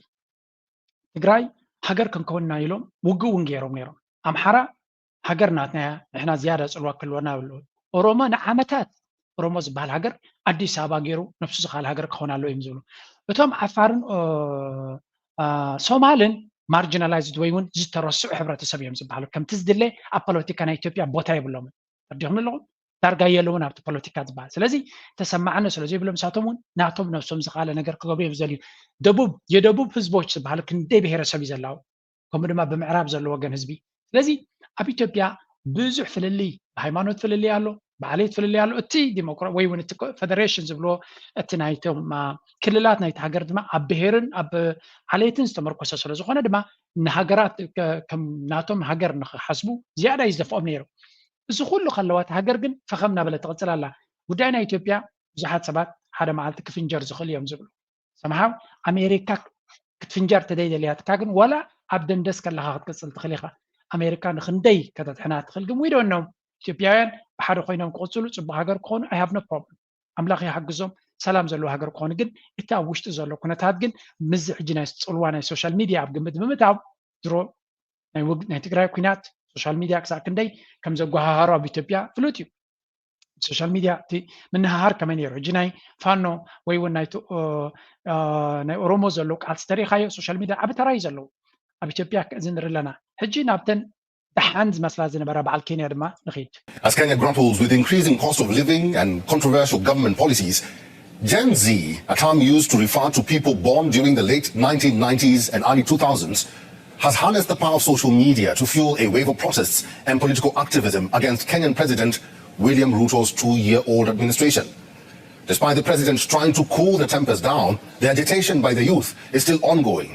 ትግራይ ሃገር ክንከውንና ኢሎም ውግእ እውን ገይሮም ነይሮም። ኣምሓራ ሃገር ናትና እያ፣ ንሕና ዝያዳ ፅልዋ ክህልወና ኣለዎ። ኦሮሞ ንዓመታት ኦሮሞ ዝበሃል ሃገር ኣዲስ ኣበባ ገይሩ ነብሱ ዝኸኣለ ሃገር ክኸውን ኣለዎ እዮም ዝብሉ። እቶም ዓፋርን ሶማልን ማርጂናላይዝድ ወይ እውን ዝተረስዑ ሕብረተሰብ እዮም ዝበሃሉ። ከምቲ ዝድለ ኣብ ፖለቲካ ናይ ኢትዮጵያ ቦታ የብሎምን። ተረዲኹም ኣለኹም? ዳርጋ የለውን ኣብቲ ፖለቲካ ዝበሃል። ስለዚ ተሰማዕነ ስለ ዘይብሎም ንሳቶም እውን ናቶም ነብሶም ዝኸኣለ ነገር ክገብሩ እዮም ዝደልዩ። ደቡብ የደቡብ ህዝቦች ዝበሃሉ ክንደይ ብሄረሰብ እዩ ዘላው፣ ከምኡ ድማ ብምዕራብ ዘሎ ወገን ህዝቢ። ስለዚ ኣብ ኢትዮጵያ ብዙሕ ፍልልይ፣ ብሃይማኖት ፍልልይ ኣሎ፣ ብዓሌት ፍልልይ ኣሎ። እቲ ዲሞክራ ወይ እውን እቲ ፈደሬሽን ዝብልዎ እቲ ናይቶም ክልላት ናይቲ ሃገር ድማ ኣብ ብሄርን ኣብ ዓሌትን ዝተመርኮሰ ስለ ዝኾነ ድማ ንሃገራት ከም ናቶም ሃገር ንክሓስቡ ዝያዳ እዩ ዝደፍኦም ነይሩ። እዚ ኩሉ ከለዋ እቲ ሃገር ግን ፈኸም እናበለ ትቕፅል ኣላ። ጉዳይ ናይ ኢትዮጵያ ብዙሓት ሰባት ሓደ መዓልቲ ክፍንጀር ዝኽእል እዮም ዝብሉ። ሰምሃው ኣሜሪካ ክትፍንጀር ተደይደልያትካ ግን ዋላ ኣብ ደንደስ ከለካ ክትቅፅል ትኽእል ኢኻ። ኣሜሪካ ንክንደይ ከተድሕና ትኽእል ግን ዊዶን ነው። ኢትዮጵያውያን ብሓደ ኮይኖም ክቕፅሉ ፅቡቅ ሃገር ክኾኑ I have no problem። ኣምላኽ ይሓግዞም ሰላም ዘለዎ ሃገር ክኾኑ ግን እቲ ኣብ ውሽጢ ዘሎ ኩነታት ግን ምዚ ሕጂ ናይ ፅልዋ ናይ ሶሻል ሚድያ ኣብ ግምት ብምእታው ድሮ ናይ ትግራይ ኩናት ሶሻል ሚድያ ክሳብ ክንደይ ከም ዘጓሃሃሩ ኣብ ኢትዮጵያ ፍሉጥ እዩ። ሶሻል ሚድያ እቲ ምንሃሃር ከመይ ነይሩ ሕጂ ናይ ፋኖ ወይ እውን ናይ ኦሮሞ ዘለዉ ቃልሲ ተሪኢኻዮ ሶሻል ሚድያ ዓቢ ተራ እዩ ዘለዉ ኣብ ኢትዮጵያ እዚ ንርኢ ኣለና። ሕጂ ናብተን ደሓን ዝመስላ ዝነበራ በዓል ኬንያ ድማ ንኺድ። As Kenya grapples with increasing cost of living and controversial government policies, Gen Z, a term used to refer to people born during the late nineteen nineties and early two thousands, has harnessed the power of social media to fuel a wave of protests and political activism against Kenyan President William Ruto's two-year-old administration. Despite the president trying to cool the tempers down, the agitation by the youth is still ongoing.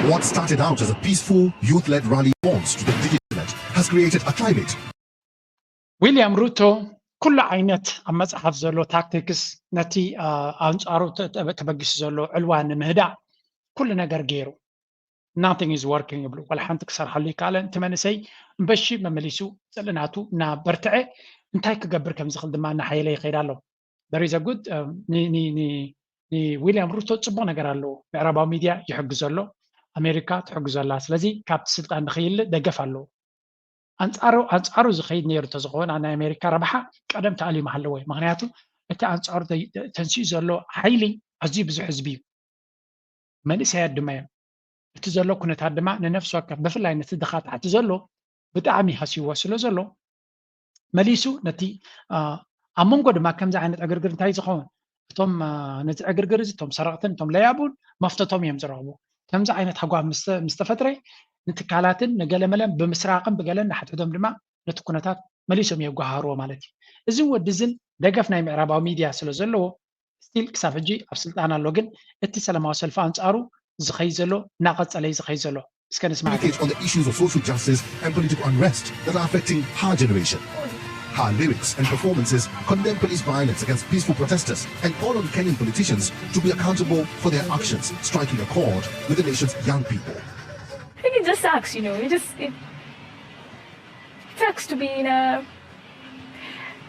What started out as a peaceful, youth-led rally response to the digital threat has created a climate ዊልያም ሩቶ ኩሉ ዓይነት ኣብ መፅሓፍ ዘሎ ታክቲክስ ነቲ ኣንፃሩ ተበጊሱ ዘሎ ዕልዋ ንምህዳእ ኩሉ ነገር ገይሩ። Nothing is working ይብሉ። ዋላ ሓንቲ ክሰርሓሉ ይከኣለን። እቲ መንእሰይ እምበሺ መመሊሱ ፅልእናቱ እናበርትዐ እንታይ ክገብር ከም ዝኽእል ድማ እናሓየለ ይኸይድ ኣሎ። There is a good ንዊልያም ሩቶ ፅቡቅ ነገር ኣለዎ። ምዕራባዊ ሚድያ ይሕግዞ ኣሎ፣ ኣሜሪካ ትሕግዞ ኣላ። ስለዚ ካብቲ ስልጣን ንኸይልእ ደገፍ ኣለዎ። ኣንፃሩ ኣንፃሩ ዝኸይድ ነይሩ እንተዝኸውን ናይ ኣሜሪካ ረብሓ ቀደም ተኣልዩ ምሃለዎ እዩ። ምክንያቱ እቲ ኣንፃሩ ተንሲኡ ዘሎ ሓይሊ ኣዝዩ ብዙሕ ህዝቢ እዩ፣ መንእሰያት ድማ እዮም። እቲ ዘሎ ኩነታት ድማ ንነፍሲ ወከፍ ብፍላይ ነቲ ድኻ ታሕቲ ዘሎ ብጣዕሚ ሃስይዎ ስለ ዘሎ መሊሱ ነቲ ኣብ መንጎ ድማ ከምዚ ዓይነት ዕግርግር እንታይ ዝኸውን እቶም ነዚ ዕግርግር እዚ እቶም ሰረቕትን እቶም ለያቡን መፍተቶም እዮም ዝረኽቡ። ከምዚ ዓይነት ሃጓፍ ምስ ተፈጥረ ንትካላትን ንገለመለን ብምስራቕን ብገለን ንሓድሕዶም ድማ ነቲ ኩነታት መሊሶም የጓሃርዎ ማለት እዩ። እዚ ወዲ እዝን ደገፍ ናይ ምዕራባዊ ሚድያ ስለ ዘለዎ ስቲል ክሳብ ሕጂ ኣብ ስልጣን ኣሎ፣ ግን እቲ ሰላማዊ ሰልፊ ኣንፃሩ ዝኸይ ዘሎ እናቐፀለ እዩ ዝኸይ ዘሎ። እስከ ንስማዕ። Communicate on the issues of social justice and political unrest that are affecting her generation. Her lyrics and performances condemn police violence against peaceful protesters and call on Kenyan politicians to be accountable for their actions, striking a chord with the nation's young people. I think it just sucks, you know. It just it sucks to be in a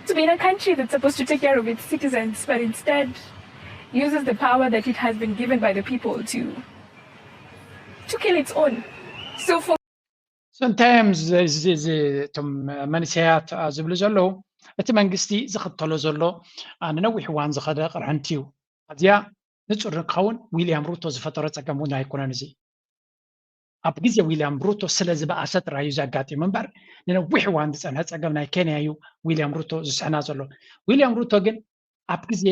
to be in a country that's supposed to take care of its citizens, but instead uses the power that it has been given by the people to to kill its own. So for እንታይ እዮም እቶም መንእሰያት ዝብሉ ዘለዉ? እቲ መንግስቲ ዝኽተሎ ዘሎ ንነዊሕ እዋን ዝኸደ ቅርሕንቲ እዩ። ኣዝያ ንጹር ንክኸውን ዊልያም ሩቶ ዝፈጠሮ ጸገም እውን ኣይኮነን። እዚ ኣብ ግዜ ዊልያም ሩቶ ስለ ዝበኣሰ ጥራይ እዩ ዘጋጢሙ እምበር ንነዊሕ እዋን ዝጸንሐ ጸገም ናይ ኬንያ እዩ ዊልያም ሩቶ ዝስሕና ዘሎ። ዊልያም ሩቶ ግን ኣብ ግዜ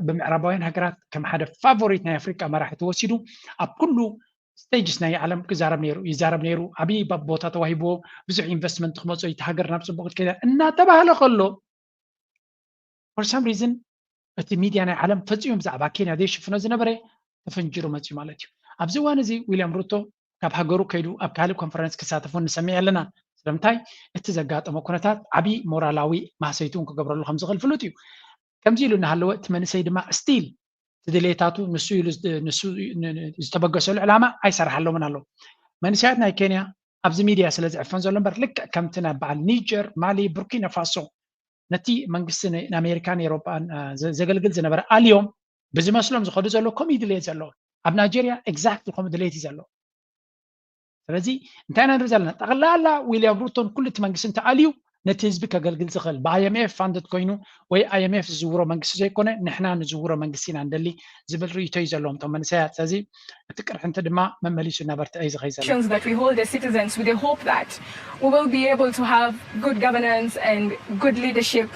ብምዕራባውያን ሃገራት ከም ሓደ ፋቮሪት ናይ ኣፍሪቃ መራሒ ተወሲዱ ኣብ ኩሉ ስቴጅስ ናይ ዓለም ክዛረብ ነይሩ ይዛረብ ነይሩ። ዓብዪ ቦታ ተዋሂብዎ፣ ብዙሕ ኢንቨስትመንት ክመፅኦ እዩ፣ እቲ ሃገር ናብ ፅቡቅ ክትከይዳ እናተባህለ ከሎ for some reason እቲ ሚድያ ናይ ዓለም ፈፂሙ ብዛዕባ ኬንያ ዘይሽፍኖ ዝነበረ ተፈንጂሩ መፅዩ ማለት እዩ። ኣብዚ እዋን እዚ ዊልያም ሩቶ ካብ ሃገሩ ከይዱ ኣብ ካልእ ኮንፈረንስ ክሳተፉ ንሰምዕ ኣለና። ስለምንታይ? እቲ ዘጋጠሞ ኩነታት ዓብዪ ሞራላዊ ማህሰይቲ እውን ክገብረሉ ከም ዝኽእል ፍሉጥ እዩ። ከምዚ ኢሉ እናሃለወ እቲ መንእሰይ ድማ ስቲል እቲ ድሌታቱ ንሱ ኢሉ ዝተበገሰሉ ዕላማ ኣይሰርሓሎምን ኣሎ። መንእሰያት ናይ ኬንያ ኣብዚ ሚድያ ስለ ዝዕፈን ዘሎ እምበር፣ ልክዕ ከምቲ ናብ በዓል ኒጀር፣ ማሊ፣ ቡርኪና ፋሶ ነቲ መንግስቲ ን-፣ ንኣሜሪካን ኤሮጳን፣ አ፣ ዘ-፣ ዘገልግል ዝነበረ ኣልዮም ብዝመስሎም ዝኸዱ ዘሎ ከምኡ እዩ ድሌት ዘለዎ። ኣብ ናይጀርያ ኤግዛክትሊ ከምኡ ድሌት እዩ ዘለዎ። ስለዚ እንታይ ኢና ንርኢ ዘለና? ጠቕላላ ዊልያም ሩቶን ኩሉ እቲ መንግስቲ እንተኣልዩ ነቲ ህዝቢ ከገልግል ዝኽእል ብኣይኤምኤፍ ፋንድድ ኮይኑ ወይ ኣይኤምኤፍ ዝዝውሮ መንግስቲ ዘይኮነ ንሕና ንዝውሮ መንግስቲ ኢና ንደሊ ዝብል ርእይቶ እዩ ዘለዎም እቶም መንእሰያት። ስለዚ እቲ ቅርሕንቲ ድማ መመሊሱ እናበርትዐ እዩ ዝኸይድ ዘሎ። That we hold as citizens with the hope that we will be able to have good governance and good leadership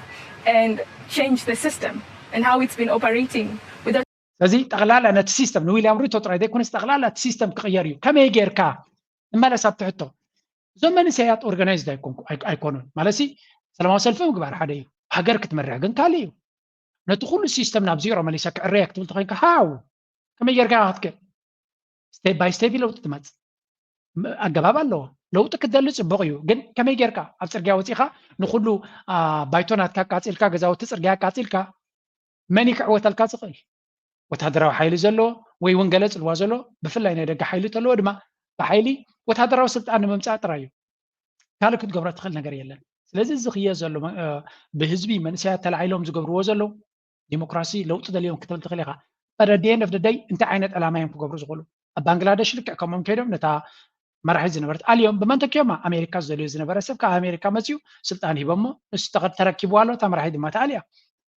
and change the system and how it's been operating with the ስለዚ ጠቕላላ ነቲ ሲስተም ንዊልያም ሩቶ ጥራይ ዘይኮነስ ጠቕላላ እቲ ሲስተም ክቕየር እዩ። ከመይ ጌርካ ንመለስ ኣብቲ ሕቶ? እዞም መንእሰያት ኦርጋናይዝድ ኣይኮንኩ- ኣይ- ኣይኮኑን ማለት ሲ ሰላማዊ ሰልፊ ምግባር ሓደ እዩ፣ ሃገር ክትመርሕ ግን ካልእ እዩ። ነቲ ኩሉ ሲስተም ናብ ዚሮ መሊሰ ክዕረየ ክትብል ተኮይንካ ሃው ከመይ ጌርካ ክትክእል? ስቴፕ ባይ ስቴፕ ለውጢ ትመጽእ ም- ኣገባብ ኣለዎ። ለውጢ ክትደሊ ጽቡቕ እዩ፣ ግን ከመይ ጌርካ ኣብ ጽርግያ ወጺኻ ንኩሉ አ፣ ባይቶ ናትካ ኣቃጺልካ፣ ገዛውቲ ጽርግያ ኣቃጺልካ መን እዩ ክዕወተልካ ዝኽእል? ወታደራዊ ሓይሊ ዘለዎ ወይ እውን ገለ ጽልዋ ዘለዎ፣ ብፍላይ ናይ ደገ ሓይሊ ተለዎ ድማ ብሓይሊ ወታደራዊ ስልጣን ንምምጻእ ጥራይ እዩ። ካልእ ክትገብሮ ትኽእል ነገር የለን። ስለዚ እዚ ክየ ዘሎ መ- እ፣ ብህዝቢ መንእሰያት ተላዒሎም ዝገብርዎ ዘለዉ ዲሞክራሲ ለውጢ ደልዮም ክትብል ትኽእል ኢኻ። But at the end of the day እንታይ ዓይነት ዕላማ እዮም ክገብሩ ዝኽእሉ? ኣብ ባንግላደሽ ልክዕ ከምኦም ከይዶም ነታ መራሒት ዝነበረት ኣልዮም ብመን ተኪዮማ? ኣሜሪካ ዝደልዮ ዝነበረ ሰብ ካብ ኣሜሪካ መፅዩ ስልጣን ሂቦሞ ንሱ ተኸ- ተረኪብዋ ኣሎ። እታ መራሒት ድማ ተኣልያ።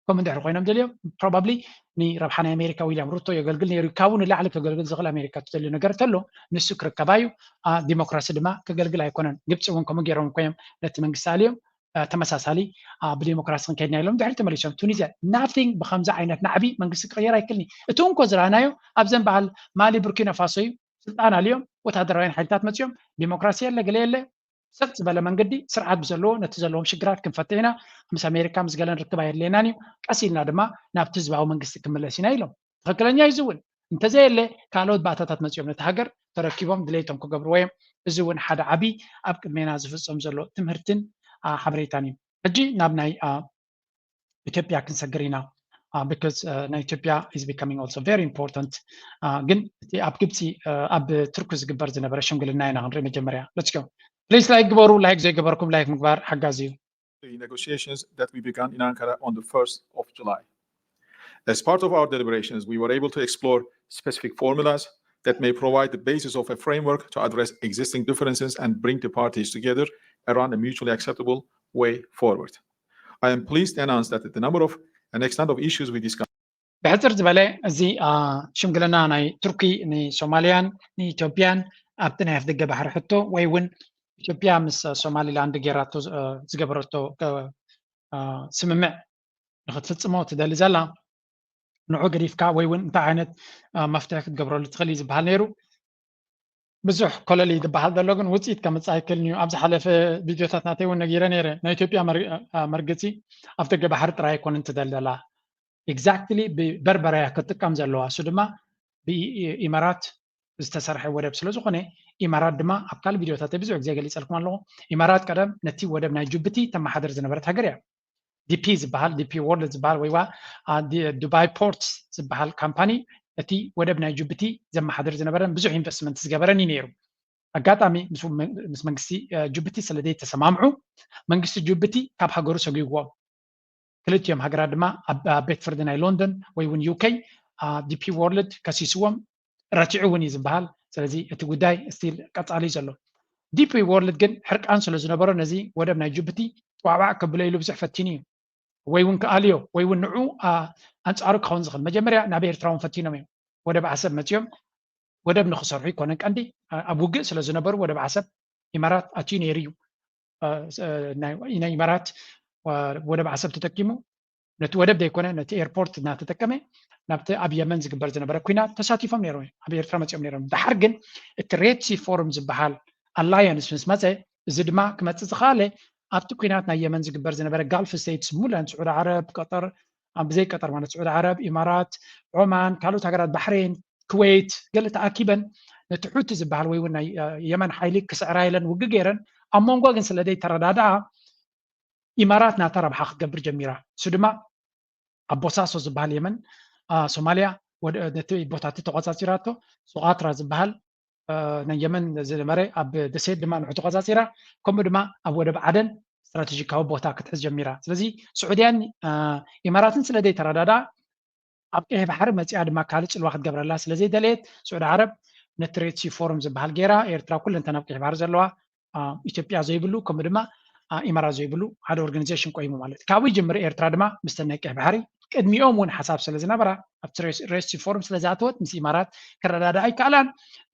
ከምኡ እንድሕር ኮይኖም ደልዮም ፕሮባብሊ ንረብሓ ናይ ኣሜሪካ ዊልያም ሩቶ የገልግል ነይሩ እዩ። ካብኡ ንላዕሊ ከገልግል ዝኽእል ኣሜሪካ ትደልዮ ነገር ተሎ ንሱ ክርከባ እዩ። አ፣ ዲሞክራሲ ድማ ከገልግል ኣይኮነን። ግብፂ እውን ከምኡ ገይሮም ኮይኖም ነቲ መንግስቲ ኣልዮም አ፣ ተመሳሳሊ አ፣ ብዲሞክራሲ ክንከይድና ኢሎም ድሕሪ ተመሊሶም። ቱኒዝያ ናቲንግ ብከምዚ ዓይነት ናዕቢ መንግስቲ ክቕየር ኣይክልኒ። እቲ እንኮ ዝረኣናዮ ኣብዘን በዓል ማሊ ቡርኪና ፋሶ እዩ። ስልጣን ኣልዮም ወታደራውያን ሓይልታት መፅዮም ዲሞክራሲ የለ ገለ የለ ሰጥ ዝበለ መንገዲ ስርዓት ብዘለዎ ነቲ ዘለዎም ሽግራት ክንፈትሕ ኢና። ምስ ኣሜሪካ ምስ ገለን ርክብ ኣየድልየናን እዩ። ቀስ ኢልና ድማ ናብቲ ህዝባዊ መንግስቲ ክንምለስ ኢና ኢሎም። ትኽክለኛ እዩ። እዚ እውን እንተዘየለ ካልኦት ባእታታት መፅኦም ነቲ ሃገር ተረኪቦም ድሌቶም ክገብርዎ እዮም። እዚ እውን ሓደ ዓብዪ ኣብ ቅድሜና ዝፍፀም ዘሎ ትምህርትን አ፣ ሓበሬታን እዩ። ሕጂ ናብ ናይ አ፣ ኢትዮጵያ ክንሰግር ኢና። አ፣ because አ፣ ናይ ኢትዮጵያ is becoming also very important። አ፣ ግን እቲ ኣብ ግብፂ አ፣ ኣብ ቱርኪ ዝግበር ዝነበረ ሽምግልና ኢና ክንርኢ መጀመርያ። Let's go. Please like ግበሩ። ላይክ ዘይገበርኩም ላይክ ምግባር ሓጋዚ እዩ። The negotiations that we began in Ankara on the first of July. As part of our deliberations, we were able to explore specific formulas that may provide the basis of a framework to address existing differences and bring the parties together around a mutually acceptable way forward. I am pleased to announce that the number of and extent of issues we discussed ብሕፅር ዝበለ እዚ አ፣ ሽምግልና ናይ ቱርኪ ንሶማልያን ንኢትዮጵያን ኣብቲ ናይ ኣፍደገ ባሕሪ ሕቶ ወይ እውን ኢትዮጵያ ምስ ሶማሊላንድ ጌራቶ አ፣ ዝገበረቶ አ፣ ስምምዕ ንክትፍፅሞ ትደሊ ዘላ ንዑ ገዲፍካ ወይ እውን እንታይ ዓይነት አ፣ መፍትሒ ክትገብረሉ ትኽእል እዩ ዝበሃል ነይሩ። ብዙሕ ኮለል እዩ ዝበሃል ዘሎ ግን ውፅኢት ከምፅእ ኣይክእልን እዩ። ኣብ ዝሓለፈ ቪድዮታት ናተይ እውን ነጊረ ነይረ። ናይ ኢትዮጵያ መር- አ፣ መርግፂ ኣፍደገ ባሕሪ ጥራይ ኣይኮነን ትደልደላ። ኤግዛክትሊ ብበርበራ እያ ክትጥቀም ዘለዋ። እሱ ድማ ብኢመራት ዝተሰርሐ ወደብ ስለ ዝኾነ ኢማራት ድማ ኣብ ካልእ ቪድዮታተይ ብዙሕ ግዜ ገሊፀልኩም ኣለኹ። ኢማራት ቀደም ነቲ ወደብ ናይ ጅቡቲ ተመሓድር ዝነበረት ሃገር እያ። ዲፒ ዝበሃል ዲፒ ወርልድ ዝበሃል ወይ ዋ ዱባይ ፖርት ዝበሃል ካምፓኒ እቲ ወደብ ናይ ጅቡቲ ዘመሓድር ዝነበረን ብዙሕ ኢንቨስትመንት ዝገበረን እዩ ነይሩ። ኣጋጣሚ ምስ መንግስቲ ጅቡቲ ስለ ዘይተሰማምዑ መንግስቲ ጅቡቲ ካብ ሃገሩ ሰጒግዎም። ክልቲኦም ሃገራት ድማ ኣብ ቤት ፍርዲ ናይ ሎንደን ወይ እውን ዩኬ ዲፒ ወርልድ ከሲስዎም ረቲዑ እውን እዩ ዝበሃል። ስለዚ እቲ ጉዳይ ስቲል ቀፃሊ እዩ ዘሎ። ዲፒ ወርልድ ግን ሕርቃን ስለ ዝነበሮ ነዚ ወደብ ናይ ጅቡቲ ጧዕባዕ ከብሎ ኢሉ ብዙሕ ፈቲኑ እዩ። ወይ እውን ክኣልዮ ወይ እውን ንዑ ኣንፃሩ ክኸውን ዝኽእል መጀመርያ ናብ ኤርትራ እውን ፈቲኖም እዮም። ወደብ ዓሰብ መፅኦም ወደብ ንክሰርሑ ይኮነን ቀንዲ ኣብ ውግእ ስለ ዝነበሩ ወደብ ዓሰብ ኢማራት ኣትዩ ነይሩ እዩ። ናይ ኢማራት ወደብ ዓሰብ ተጠቂሙ ነቲ ወደብ ዘይኮነ ነቲ ኤርፖርት እናተጠቀመ ናብቲ ኣብ የመን ዝግበር ዝነበረ ኩናት ተሳቲፎም ነይሮም እዮም። ኣብ ኤርትራ መፂኦም ነይሮም። ድሓር ግን እቲ ሬድ ሲ ፎርም ዝበሃል ኣላያንስ ምስ መፀ እዚ ድማ ክመፅእ ዝኸኣለ ኣብቲ ኩናት ናይ የመን ዝግበር ዝነበረ ጋልፍ ስቴትስ ሙለን ስዑዲ ዓረብ፣ ቀጠር፣ ብዘይ ቀጠር ማለት ስዑዲ ዓረብ፣ ኢማራት፣ ዖማን፣ ካልኦት ሃገራት ባሕሬን፣ ኩዌት ገለ ተኣኪበን ነቲ ሑቲ ዝበሃል ወይ እውን ናይ የመን ሓይሊ ክስዕራ ኢለን ውግእ ገይረን ኣብ መንጎ ግን ስለ ዘይተረዳድኣ ኢማራት ናታ ረብሓ ክትገብር ጀሚራ። እሱ ድማ ኣብ ቦሳሶ ዝበሃል የመን ሶማልያ ነቲ ቦታቲ ተቆፃፂራቶ ሱቃትራ ዝበሃል ናይ የመን ዝነበረ ኣብ ደሴት ድማ ንዑ ተቆጻጺራ፣ ከምኡ ድማ ኣብ ወደብ ዓደን ስትራቴጂካዊ ቦታ ክትሕዝ ጀሚራ። ስለዚ ስዑድያን ኢማራትን ስለ ዘይተረዳዳ ኣብ ቀይሕ ባሕሪ መፂኣ ድማ ካልእ ፅልዋ ክትገብረላ ስለ ዘይደለየት ስዑዲ ዓረብ ነቲ ሬድ ሲ ፎርም ዝበሃል ገይራ ኤርትራ ኩለንተን ኣብ ቀይሕ ባሕሪ ዘለዋ ኢትዮጵያ ዘይብሉ ከምኡ ድማ ኢማራት ዘይብሉ ሓደ ኦርጋኒዜሽን ቆይሙ ማለት እዩ። ካብኡ ይጅምር ኤርትራ ድማ ምስተን ናይ ቀይሕ ባሕሪ ቅድሚኦም እውን ሓሳብ ስለ ዝነበራ ኣብቲ ሬድ ሲ ፎርም ስለ ዝኣተወት ምስ ኢማራት ክረዳዳ ኣይከኣላን።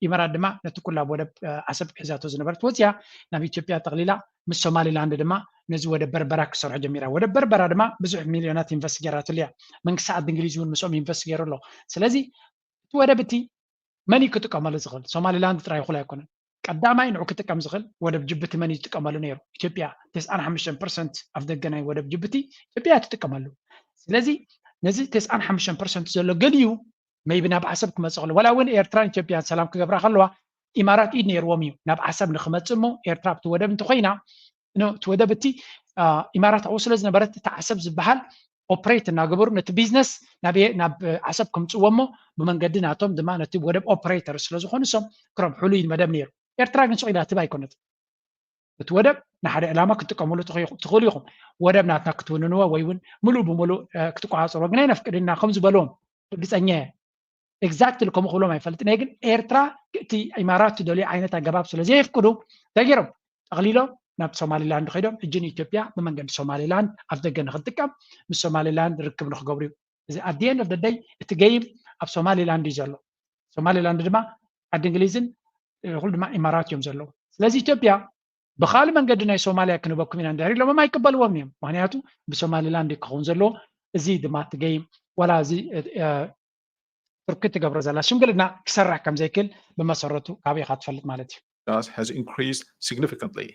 ኢማራት ድማ ነቲ ኩላ ወደብ ዓሰብ ሒዛቶ ዝነበረት ወፅያ ናብ ኢትዮጵያ ጠቕሊላ ምስ ሶማሊላንድ ድማ ነዚ ወደብ በርበራ ክሰርሖ ጀሚራ። ወደብ በርበራ ድማ ብዙሕ ሚልዮናት ኢንቨስት ገይራትሉ እያ። መንግስቲ ዓዲ እንግሊዝ እውን ምስኦም ኢንቨስት ገይሩ ኣሎ። ስለዚ እቲ ወደብ እቲ መን እዩ ክጥቀመሉ ዝኽእል? ሶማሊላንድ ጥራይ ይኹል ኣይኮነን። ቀዳማይ ንዑ ክጥቀም ዝኽእል ወደብ ጅቡቲ መን እዩ ዝጥቀመሉ ነይሩ? ኢትዮጵያ። ተስዓን ሓሙሽተን ፐርሰንት ኣፍ ደገ ናይ ወደብ ጅቡቲ ኢትዮጵያ እያ ትጥቀመሉ። ስለዚ ነዚ ተስዓን ሓሙሽተን ፐርሰንት ዘሎ ገሊኡ ሜይቢ ናብ ዓሰብ ክመፅእ ከሎ ዋላ እውን ኤርትራን ኢትዮጵያን ሰላም ክገብራ ከለዋ ኢማራት ኢድ ነይርዎም እዩ ናብ ዓሰብ ንክመፅእ እሞ ኤርትራ ኣብቲ ወደብ እንተኮይና እቲ ወደብ እቲ ኢማራት ኣብኡ ስለ ዝነበረት እቲ ዓሰብ ዝበሃል ኦፕሬት እናገበሩ ነቲ ቢዝነስ ናብ ዓሰብ ከምፅዎ እሞ ብመንገዲ ናቶም ድማ ነቲ ወደብ ኦፕሬተር ስለ ዝኾኑ እሶም ክረብሕሉ እዩ መደብ ነይሩ። ኤርትራ ግን ስቕ ኢላ ትብ ኣይኮነት። እቲ ወደብ ንሓደ ዕላማ ክትጥቀምሉ ትኽእሉ ኢኹም። ወደብ ናትና ክትውንንዎ ወይ እውን ምሉእ ብምሉእ ክትቆፃፀርዎ ግን ኣይነፍቅድና ከም ዝበልዎም ርግፀኛ እየ። ኤግዛክትሊ ከምኡ ክብሎም ኣይፈልጥን እየ፣ ግን ኤርትራ እቲ ኢማራት ትደልዮ ዓይነት ኣገባብ ስለ ዘየፍቅዱ እንታይ ገይሮም ጠቕሊሎም ናብ ሶማሊላንድ ከይዶም ሕጂ ንኢትዮጵያ ብመንገዲ ሶማሊላንድ ኣፍ ደገ ንክትጥቀም ምስ ሶማሊላንድ ርክብ ንክገብሩ እዩ። እዚ ኣት ኤንድ ኦፍ ደይ እቲ ገይም ኣብ ሶማሊላንድ እዩ ዘሎ። ሶማሊላንድ ድማ ዓዲ እንግሊዝን ኩሉ ድማ ኢማራት እዮም ዘለዉ። ስለዚ ኢትዮጵያ ብካልእ መንገዲ ናይ ሶማልያ ክንበኩም ኢና እንድሕር ኢሎሞም ኣይቅበልዎም እዮም። ምክንያቱ ብሶማሊላንድ ክኸውን ዘለዎ እዚ ድማ እቲ ገይም ዋላ እዚ ቱርኪ ትገብሮ ዘላ ሽምግልና ክሰርሕ ከም ዘይክእል ብመሰረቱ ካብ ኢኻ ትፈልጥ ማለት እዩ። has increased significantly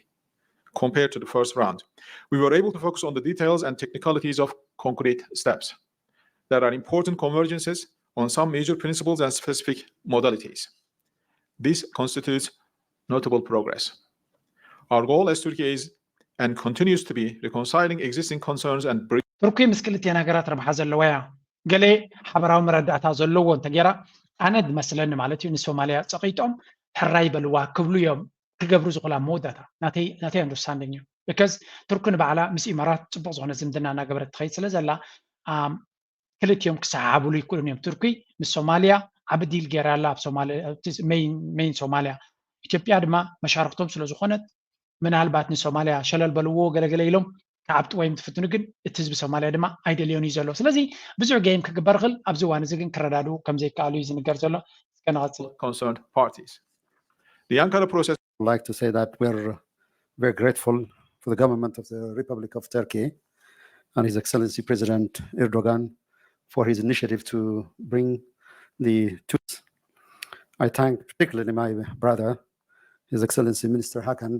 compared to the first round. We were able to focus on the details and technicalities of concrete steps that are important convergences on some major principles and specific modalities. This constitutes notable progress. Our goal as Turkey is and continues to be reconciling existing concerns and bridging. ቱርኪ ምስ ክልቲአን ሃገራት ረብሓ ዘለዋ እያ። ገለ ሓበራዊ መረዳእታ ዘለዎ እንተገይራ ኣነ ዝመስለኒ ማለት እዩ ንሶማልያ ፀቒጦም ሕራይ በልዋ ክብሉ እዮም ክገብሩ ዝኽእሉ ኣብ መወዳእታ ናተይ ናተይ ኣንደርስታንዲንግ እዩ። ቢካዝ ቱርኪ ንባዕላ ምስ ኢማራት ፅቡቕ ዝኾነ ዝምድና እናገበረት ትኸይድ ስለ ዘላ ክልቲኦም ክሰሓሓብሉ ይክእሉን እዮም። ቱርኪ ምስ ሶማልያ ዓቢ ዲል ገይራ ኣላ ኣብ ሶማልያ ሜይን ሶማልያ ኢትዮጵያ ድማ መሻርክቶም ስለ ዝኾነት ምናልባት ንሶማልያ ሸለል በልዎ ገለገለ ኢሎም ክዓብጥዎ እዮም ትፍትኑ፣ ግን እቲ ህዝቢ ሶማልያ ድማ ኣይደልዮን እዩ ዘሎ። ስለዚ ብዙሕ ገይም ክግበር ይኽእል። ኣብዚ እዋን እዚ ግን ክረዳድኡ ከም ዘይከኣሉ እዩ ዝንገር ዘሎ። እስከ ንቐጽል። Concerned parties. The Ankara process I'd like to say that we're very grateful for the government of the Republic of Turkey and His Excellency President Erdogan for his initiative to bring the two. I thank particularly my brother, His Excellency Minister Hakan,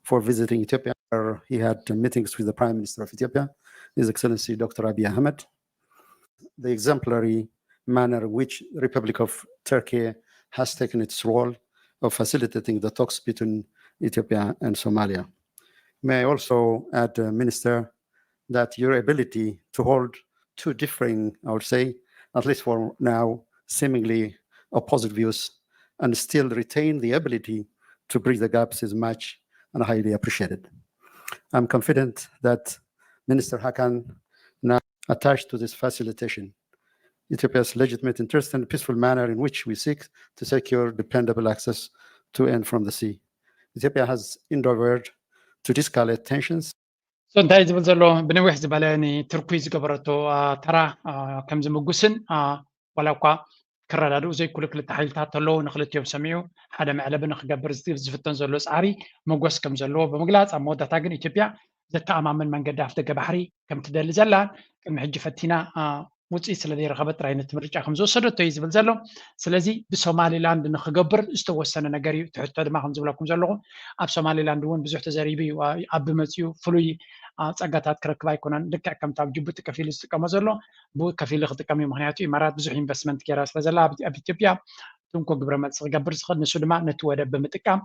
for visiting Ethiopia, where he had meetings with the Prime Minister of Ethiopia, His Excellency Doctor Abiy Ahmed. The exemplary manner in which the Republic of Turkey has taken its role of facilitating the talks between Ethiopia and Somalia. May I also add, uh, Minister, that your ability to hold two differing, I would say, at least for now, seemingly opposite views and still retain the ability to bridge the gaps is much and highly appreciated. I'm confident that Minister Hakan now attached to this facilitation Ethiopia's legitimate interest and peaceful manner in which we seek to secure dependable access to and from the sea. Ethiopia has endeavored to de-escalate tensions. So እንታይ ዝብል ዘሎ ብነዊሕ ዝበለ ንቱርኪ ዝገበረቶ ተራ ከም ዝምጉስን ዋላ እኳ ክረዳድኡ ዘይክእሉ ክልተ ሓይልታት ተለዉ ንክልቲኦም ሰሚዑ ሓደ መዕለቢ ንክገብር ዝፍተን ዘሎ ፃዕሪ መጎስ ከም ዘለዎ ብምግላፅ ኣብ መወዳእታ ግን ኢትዮጵያ ዘተኣማምን መንገዲ ኣፍደገ ባሕሪ ከም ትደሊ ዘላ ቅድሚ ሕጂ ፈቲና ውፅኢት ስለ ዘይረኸበት ጥራይ ነቲ ምርጫ ከም ዝወሰደቶ እዩ ዝብል ዘሎ። ስለዚ ብሶማሊላንድ ንክገብር ዝተወሰነ ነገር እዩ። ትሕቶ ድማ ከም ዝብለኩም ዘለኹ ኣብ ሶማሊላንድ እውን ብዙሕ ተዘሪቡ እዩ። ኣብ መፅኡ ፍሉይ ፀጋታት ክረክብ ኣይኮነን። ልክዕ ከምቲ ኣብ ጅቡቲ ከፊሉ ዝጥቀሞ ዘሎ ብኡ ከፊሉ ክጥቀም እዩ። ምክንያቱ ኢማራት ብዙሕ ኢንቨስትመንት ገይራ ስለ ዘላ ኣብ ኢትዮጵያ ትንኮ ግብረ መልሲ ክገብር ዝኽእል ንሱ ድማ ነቲ ወደብ ብምጥቃም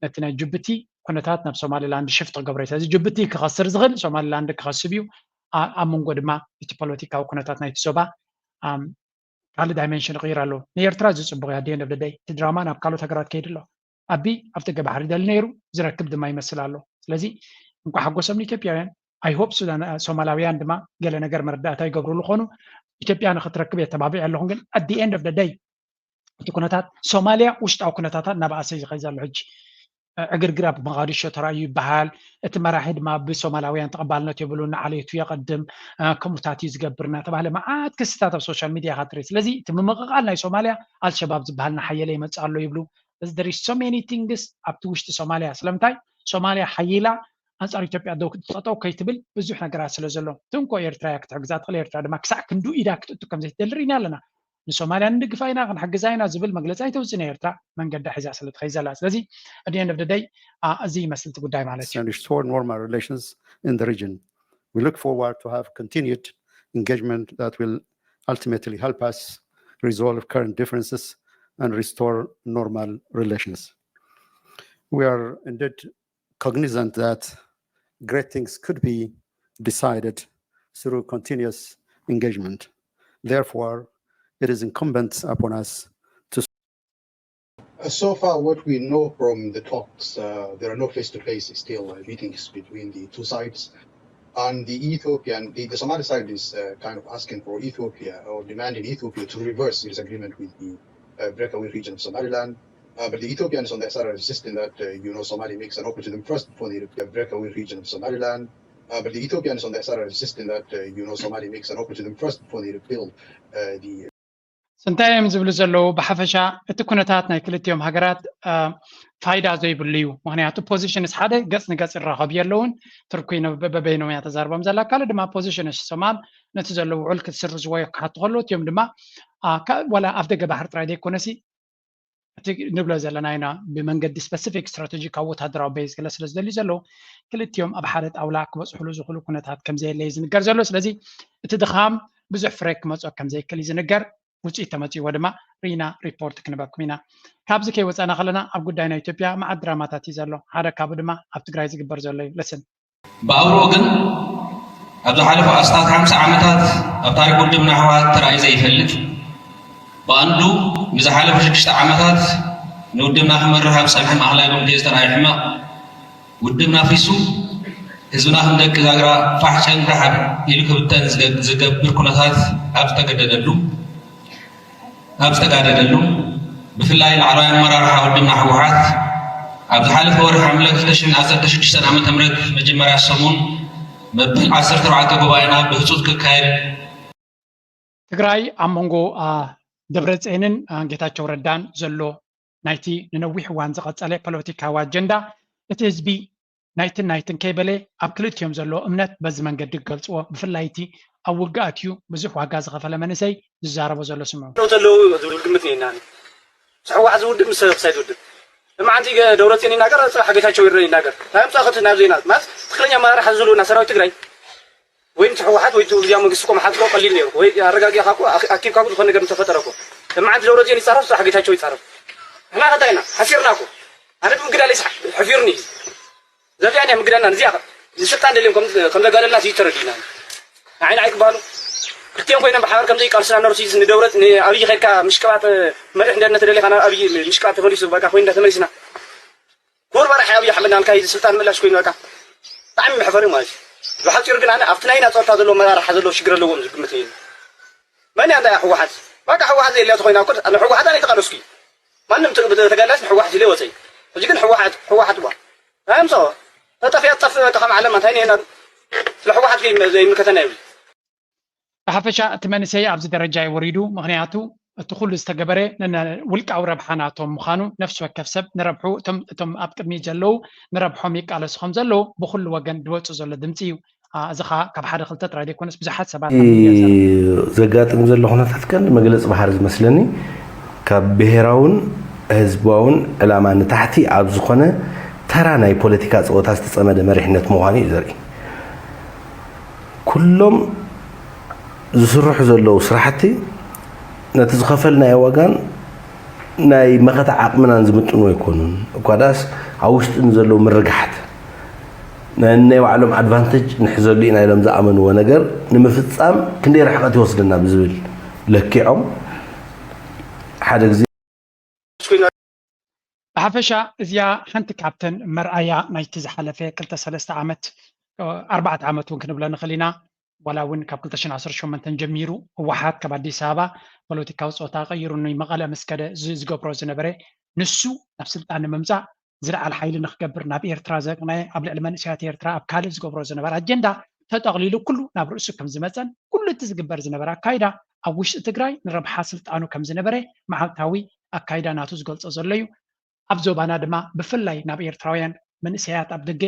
ነቲ ናይ ጅቡቲ ኩነታት ናብ ሶማሊላንድ ሽፍት ክገብሮ እዩ። ስለዚ ጅቡቲ ክኸስር ዝኽእል ሶማሊላንድ ክኸስብ እዩ። ኣብ መንጎ ድማ እቲ ፖለቲካዊ ኩነታት ናይቲ ዞባ ካልእ ዳይመንሽን ይቕይር ኣሎ። ንኤርትራ እዚ ጽቡቕ እያ፣ ኣደይ ነብደደይ እቲ ድራማ ናብ ካልኦት ሃገራት ከይድ ኣሎ። ኣቢ ኣብ ደገ ባሕሪ ደሊ ነይሩ፣ ዝረክብ ድማ ይመስል ኣሎ። ስለዚ እንኳ ሓጎሶም ንኢትዮጵያውያን። I hope ሱዳን ሶማላውያን ድማ ገለ ነገር መረዳእታ ይገብሩሉ ኾኑ። ኢትዮጵያ ንክትረክብ የተባቢዕ ኣለኹን፣ ግን at the end of the day እቲ ኩነታት ሶማሊያ ውሽጣዊ ኩነታታ እናባእሰ እዩ ዝኸይ ዘሎ። ሕጂ ዕግርግር ኣብ መቓዲሾ ተራእዩ ይበሃል። እቲ መራሒ ድማ ብሶማላውያን ተቐባልነት የብሉን፣ ንዓሌቱ የቐድም፣ ከምኡታት እዩ ዝገብር እናተባህለ መዓት ክስታት ኣብ ሶሻል ሚድያ ካትሪ። ስለዚ እቲ ምምቕቓል ናይ ሶማሊያ ኣልሸባብ ዝበሃል እናሓየለ ይመፅእ ኣሎ ይብሉ። እዚ there is so many things ኣብቲ ውሽጢ ሶማሊያ። ስለምንታይ ሶማሊያ ሓይላ ኣንጻር ኢትዮጵያ ደው ክትጠጠው ከይትብል ብዙሕ ነገራት ስለ ዘሎ፣ ትንኮ ኤርትራ እያ ክትሕግዛ ትኽእል። ኤርትራ ድማ ክሳዕ ክንዱ ኢዳ ክትእቱ ከም ዘይትደሊ ርኢና ኣለና። ንሶማልያ ንድግፋ ኢና ክንሕግዛ ኢና ዝብል መግለፂ ኣይተውፅእን ኤርትራ መንገዳ ሒዛ ስለ ትኸይ ዘላ። ስለዚ at the end of the day እዚ ይመስል እቲ ጉዳይ ማለት እዩ። And restore normal relations in the region. We look forward to have continued engagement that will ultimately help us resolve current differences and restore normal relations. We are indeed cognizant that great things could be decided through continuous engagement. Therefore, it is incumbent upon us to Uh, So far, what we know from the talks, uh, there are no face-to-face still uh, meetings between the two sides. And the Ethiopian, the, the Somali side is uh, kind of asking for Ethiopia or demanding Ethiopia to reverse its agreement with the uh, breakaway region of Somaliland. Uh, but the Ethiopians on their side are insisting that, uh, you know, Somali makes an offer to them first before they breakaway region of Somaliland. Uh, but the Ethiopians on their side are insisting that, uh, you know, Somali makes an offer to them first before they rebuild uh, the እንታይ እዮም ዝብሉ ዘለዉ? ብሓፈሻ እቲ ኩነታት ናይ ክልቲኦም ሃገራት ፋይዳ ዘይብሉ እዩ። ምክንያቱ ፖዚሽንስ ሓደ ገፅ ንገፅ ይራኸቡ የለውን። ትርኩይ በበይኖም እያ ተዛርቦም ዘላ። ካልእ ድማ ፖዚሽንስ ሶማል ነቲ ዘለዉ ውዕል ክትስርዝዎ እዮም ክሓቱ ከለዉ፣ እቲኦም ድማ ዋላ ኣፍ ደገ ባሕሪ ጥራይ ዘይኮነሲ እቲ ንብሎ ዘለና ኢና ብመንገዲ ስፐሲፊክ ስትራቴጂካዊ ወታደራዊ ቤዝ ገለ ስለ ዝደልዩ ዘለዉ፣ ክልቲኦም ኣብ ሓደ ጣውላ ክበፅሕሉ ዝኽእሉ ኩነታት ከምዘየለ እዩ ዝንገር ዘሎ። ስለዚ እቲ ድኻም ብዙሕ ፍረ ክመፅኦ ከምዘይክእል እዩ ዝንገር። ውፅኢት ተመፅእዎ ድማ ርኢና ሪፖርት ክንበኩም ኢና። ካብዚ ከይወፃና ከለና ኣብ ጉዳይ ናይ ኢትዮጵያ መዓት ድራማታት እዩ ዘሎ። ሓደ ካብኡ ድማ ኣብ ትግራይ ዝግበር ዘሎ እዩ። ለስን ብኣውሮ ግን ኣብ ዝሓለፉ ኣስታት ሓምሳ ዓመታት ኣብ ታሪክ ውድብና ህወሓት ተራእዩ ዘይፈልጥ፣ ብቐንዱ ንዝሓለፉ ሽዱሽተ ዓመታት ንውድብና ክመርሕ ኣብ ዝፀንሐ ማእኸላይ ኮሚቴ ዝተራእየ ሕመቕ፣ ውድብና ኣፍሪሱ ህዝብና ከም ደቂ ዛግራ ፋሕ ጨንጋሕ ኢሉ ክብተን ዝገብር ኩነታት ኣብ ዝተገደደሉ ኣብ ዝተጋደደሉ፣ ብፍላይ ላዕለዋይ ኣመራርሓ ውድብና ህወሓት ኣብ ዝሓለፈ ወርሒ ሓምለ ክልተ ሽሕን ዓሰርተ ሽዱሽተን ዓመተ ምህረት መጀመርያ ሰሙን መበል ዓሰርተ ኣርባዕተ ጉባኤና ብህፁፅ ክካየድ ትግራይ ኣብ መንጎ ደብረፅየንን ጌታቸው ረዳን ዘሎ ናይቲ ንነዊሕ እዋን ዝቐፀለ ፖለቲካዊ ኣጀንዳ እቲ ህዝቢ ናይትን ናይትን ከይበለ ኣብ ክልቲኦም ዘሎ እምነት በዚ መንገዲ ክገልፅዎ፣ ብፍላይ እቲ ኣብ ውግእ ኣትዩ ብዙሕ ዋጋ ዝኸፈለ መንእሰይ ዝዛረቦ ዘሎ ስምዑ። ለውጥ ኣለዉ ዝብል ግምት እኒኤና። እቲ ህወሓት ዝውድብ ምስ ክሳይ ዝውድብ እማዓንቲ ደብረፅዮን ይናገር፣ ፅባሕ ጌታቸው ይረን ይናገር። እንታይ ምፃእኸት ናብ ዜና ማለት ትክክለኛ ኣመራርሓ ዝህልወና ሰራዊት ትግራይ ወይ እቲ ህወሓት ወይ እቲ ጊዜያዊ መንግስቲ እኮ ምሓዝ እኮ ቀሊል ነይሩ። ወይ ኣረጋጊእኻ እኮ ኣኪብካ እኮ ዝኾነ ነገር ምተፈጠረ እኮ እማዓንቲ ደብረፅዮን ይፃረፍ፣ ፅባሕ ጌታቸው ይፃረፍ። ንሕና ከ እንታይ ኢና ሓሲርና እኮ። ኣነ ብምግዳለይ ሕፊሩኒ እዩ። ዘዚኣ ናይ ምግዳልና እዚኣ ንስልጣን ደልዮም ከም ዘጋለልና እዚ ተረዲእና። ንዓይ ንዓይ ክበሃሉ ክልቲኦም ኮይኖም ብሓባር ከም ዘይቃልሱና ነርሱ ንደብረት ንኣብይ ከድካ ምሽቅባጥ መሪሕ እንደ ተደሊኻ ናብ ኣብይ ምሽቅባጥ ተመሊሱ በቃ ኮይንና ተመሊስና። ክቡር መራሒ ኣብይ ኣሕመድ ናልካ እዚ ስልጣን ምላሽ ኮይኑ በቃ ብጣዕሚ መሕፈሪ ማለት እዩ። ብሓፂሩ ግን ኣነ ኣብቲ ናይና ፀወታ ዘሎ መራርሓ ዘለዎ ሽግር ኣለዎም ዝግምት እዩ። መን እያ እንዳ ህወሓት በቃ ህወሓት ዘየልያ ተኮይና እኮ ንህወሓት ኣነ ተቃለስኩ። ማንም ተጋላስ ንህወሓት ኢለ ወፀይ። ሕጂ ግን ህወሓት ህወሓት ዋ ኣምፀኦ ተጠፍያ ትጠፍእ በቃ ከም ዓለማ እንታይ ነና ስለ ህወሓት ዘይምልከተና ይብል። ብሓፈሻ እቲ መንእሰይ ኣብዚ ደረጃ እዩ ወሪዱ። ምክንያቱ እቲ ኩሉ ዝተገበረ ውልቃዊ ረብሓ ናቶም ምዃኑ ነፍሲ ወከፍ ሰብ ንረብሑ እቶም ኣብ ቅድሚት ዘለዉ ንረብሖም ይቃለሱ ከም ዘለዉ ብኩሉ ወገን ዝወፁ ዘሎ ድምፂ እዩ። እዚ ከዓ ካብ ሓደ ክልተ ጥራይ ዘይኮነስ ብዙሓት ሰባት ኣብ ሚድያ ይዛረቡ። ዘጋጥም ዘሎ ኩነታት ቀንዲ መግለፂ ባህሪ ዝመስለኒ ካብ ብሄራውን ህዝባውን ዕላማ ንታሕቲ ኣብ ዝኾነ ተራ ናይ ፖለቲካ ፀወታ ዝተፀመደ መሪሕነት ምዃኑ እዩ ዘርኢ። ኩሎም ዝስርሑ ዘለዉ ስራሕቲ ነቲ ዝኸፈልናዮ ዋጋን ናይ መኸተ ዓቕምናን ዝምጥኑ ኣይኮኑን። እኳ ደኣስ ኣብ ውሽጢ ንዘለዉ ምርግሓት ናይ ባዕሎም ኣድቫንተጅ ንሕዘሉ ኢና ኢሎም ዝኣመንዎ ነገር ንምፍፃም ክንደይ ርሕቐት ይወስደና ብዝብል ለኪዖም ሓደ ግዜ ብሓፈሻ እዚኣ ሓንቲ ካብተን መርኣያ ናይቲ ዝሓለፈ ክልተ ሰለስተ ዓመት፣ ኣርባዕተ ዓመት እውን ክንብሎ ንኽእል ኢና። ዋላ እውን ካብ ክልተ ሽሕን ዓሰርተ ሸሞንተን ጀሚሩ ህወሓት ካብ ኣዲስ ኣበባ ፖለቲካዊ ፆታ ቀይሩ ንመቐለ ምስ ከደ ዝገብሮ ዝነበረ፣ ንሱ ናብ ስልጣን ንምምፃእ ዝለዓል ሓይሊ ንክገብር ናብ ኤርትራ ዘቅነየ፣ ኣብ ልዕሊ መንእሰያት ኤርትራ ኣብ ካልእ ዝገብሮ ዝነበረ ኣጀንዳ ተጠቕሊሉ ኩሉ ናብ ርእሱ ከም ዝመፀን ኩሉ እቲ ዝግበር ዝነበረ ኣካይዳ ኣብ ውሽጢ ትግራይ ንረብሓ ስልጣኑ ከም ዝነበረ መዓልታዊ ኣካይዳ ናቱ ዝገልጾ ዘሎ እዩ። ኣብ ዞባና ድማ ብፍላይ ናብ ኤርትራውያን መንእሰያት ኣብ ደገ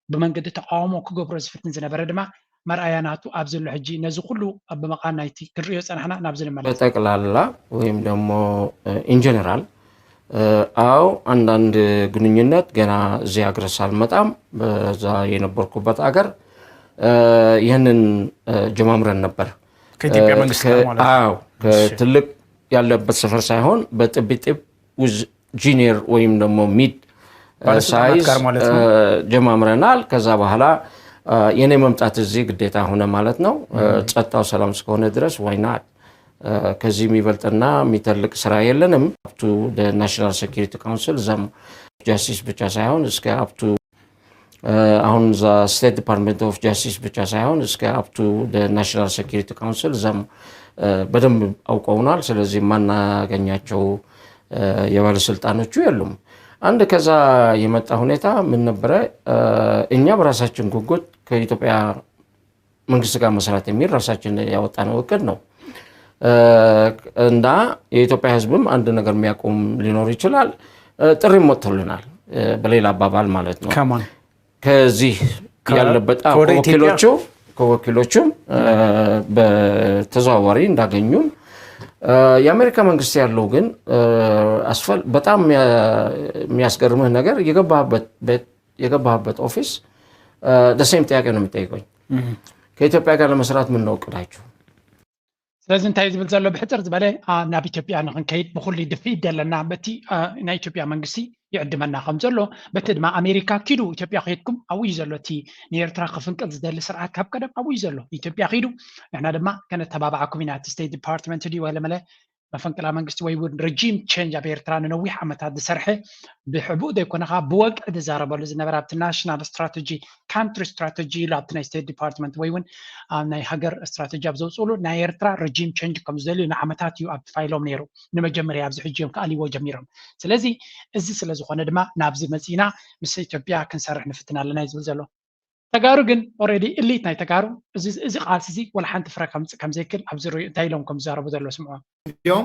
ብመንገዲ ተቃውሞ ክገብሮ ዝፍትን ዝነበረ ድማ መርኣያ ናቱ ኣብ ዘሎ ሕጂ ነዚ ኩሉ ብምቓን ናይቲ ክንርእዮ ጸናሕና ናብዚ ንመለስ። በጠቅላላ ወይም ደግሞ ኢንጀነራል አዎ አንዳንድ ግንኙነት ገና እዚህ ሀገር ሳልመጣም በዛ የነበርኩበት አገር ይህንን ጀማምረን ነበር። ከኢትዮጵያ መንግስት ጋር ማለት ነው። አዎ ከትልቅ ያለበት ሰፈር ሳይሆን በጥቢጥብ ውዝ ጂኒየር ወይም ደግሞ ሚድ ባለስልጣናት ሳይዝ ጋር ማለት ነው። ጀማምረናል። ከዛ በኋላ የኔ መምጣት እዚህ ግዴታ ሆነ ማለት ነው። ጸጥታው ሰላም እስከሆነ ድረስ why not? ከዚህ የሚበልጥና የሚተልቅ ስራ የለንም። Up to national security council እዛም ጃስቲስ ብቻ ሳይሆን እስከ up to አሁን እዛ ስቴት ዲፓርትመንት ኦፍ ጃስቲስ ብቻ ሳይሆን እስከ up to national security council እዛም በደንብ አውቀውናል። ስለዚህ የማናገኛቸው የባለስልጣኖቹ የሉም። አንድ ከዛ የመጣ ሁኔታ ምን ነበረ? እኛ በራሳችን ጉጉት ከኢትዮጵያ መንግስት ጋር መስራት የሚል ራሳችን ያወጣነው እቅድ ነው። እና የኢትዮጵያ ህዝብም አንድ ነገር የሚያቆም ሊኖር ይችላል። ጥሪም ወጥቶልናል፣ በሌላ አባባል ማለት ነው። ከማን ከዚህ ከ- ያለበት አዎ፣ ከወደ ኢትዮጵያ? ከወኪሎቹ ከወኪሎቹም በተዘዋዋሪ እንዳገኙን የአሜሪካ መንግስት ያለው ግን አስፈል በጣም የሚያስገርምህ ነገር የገባህበት ቤት የገባህበት ኦፊስ ደሴም ጥያቄ ነው የሚጠይቀኝ። ከኢትዮጵያ ጋር ለመስራት ምን ነው እቅዳችሁ? ስለዚ እንታይ ዝብል ዘሎ ብሕፅር ዝበለ ናብ ኢትዮጵያ ንክንከይድ ብኩሉ ድፍኢት ደለና በቲ ናይ ኢትዮጵያ መንግስቲ ይዕድመና ከም ዘሎ በቲ ድማ ኣሜሪካ ኪዱ ኢትዮጵያ ከይድኩም ኣብኡ እዩ ዘሎ እቲ ንኤርትራ ክፍንቅል ዝደሊ ስርዓት ካብ ቀደም ኣብኡ እዩ ዘሎ ኢትዮጵያ ኪዱ ንሕና ድማ ከነተባብዓኩም ኢና እቲ ስቴት ዲፓርትመንት ድዩ ወለመለ መፈንቅላ መንግስቲ ወይ እውን regime change ኣብ ኤርትራ ንነዊሕ ዓመታት ዝሰርሐ ብሕቡእ ዘይኮነ ከዓ ብወግዒ ዝዛረበሉ ዝነበረ ኣብቲ ናሽናል ስትራተጂ ካንትሪ ስትራተጂ ኢሉ ኣብቲ ናይ ስቴት ዲፓርትመንት ወይ እውን ኣብ ናይ ሃገር ስትራተጂ ኣብ ዘውፅእሉ ናይ ኤርትራ regime change ከም ዝደልዩ ንዓመታት እዩ ኣብቲ ፋይሎም ነይሩ ንመጀመርያ ኣብዚ ሕጂ እዮም ክኣልይዎ ጀሚሮም ስለዚ እዚ ስለ ዝኾነ ድማ ናብዚ መፂና ምስ ኢትዮጵያ ክንሰርሕ ንፍትን ኣለና እዩ ዝብል ዘሎ ተጋሩ ግን already elite ናይ ተጋሩ እዚ ቃልሲ እዚ ወላ ሓንቲ ፍረ ከምፅእ ከምዘይክል ኣብዚ ርእዩ እንታይ ኢሎም ከም ዝዛረቡ ዘሎ ስምዖ እዮም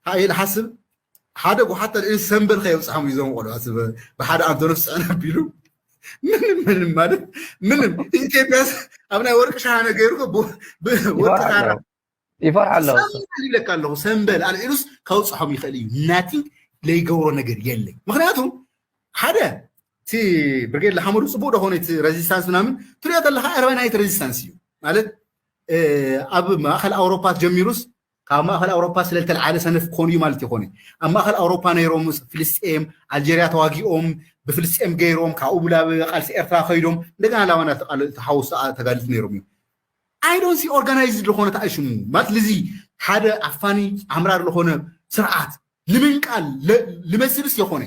ሓይል ሓስብ ሓደ ጎሓት ተልዒሉ ሰንበል ከየብፅሖም እዩ ዞም ቆልዑ ብሓደ ኣንቶኖስ ፅዕን ኣቢሉ ምንም ምንም ማለት ምንም ኢትዮጵያ ኣብ ናይ ወርቂ ሸሃነ ገይሩ ወርቂ ይፈርሕ ኣለዎ ይለካ ኣለኹ ሰንበል ኣልዒሉስ ከውፅሖም ይኽእል እዩ ናቲንግ ለይገብሮ ነገር የለይ ምክንያቱ ሓደ እቲ ብርጌድ ለሓመዱ ፅቡቅ ደኾነ እቲ ሬዚስታንስ ምናምን ትሪኦ ተለካ ኣርባናይት ሬዚስታንስ እዩ ማለት ኣብ ማእከል ኣውሮፓ ጀሚሩስ ካብ ማእከል ኣውሮፓ ስለልተልዓለ ሰነፍ ክኾኑ እዩ ማለት ይኾነ ኣብ ማእከል ኣውሮፓ ነይሮም ፍልስጤም ኣልጀርያ ተዋጊኦም ብፍልስጤም ገይሮም ካብኡ ብላብ ቃልሲ ኤርትራ ከይዶም እንደገና ላባና ተሓወሱ ተጋልቲ ነይሮም እዮም I don't see organized ዝኾነ ተኣሽሙ ማለት ልዚ ሓደ ኣፋኒ ኣምራር ዝኾነ ስርዓት ንምንቃል ልመስልስ የኾነ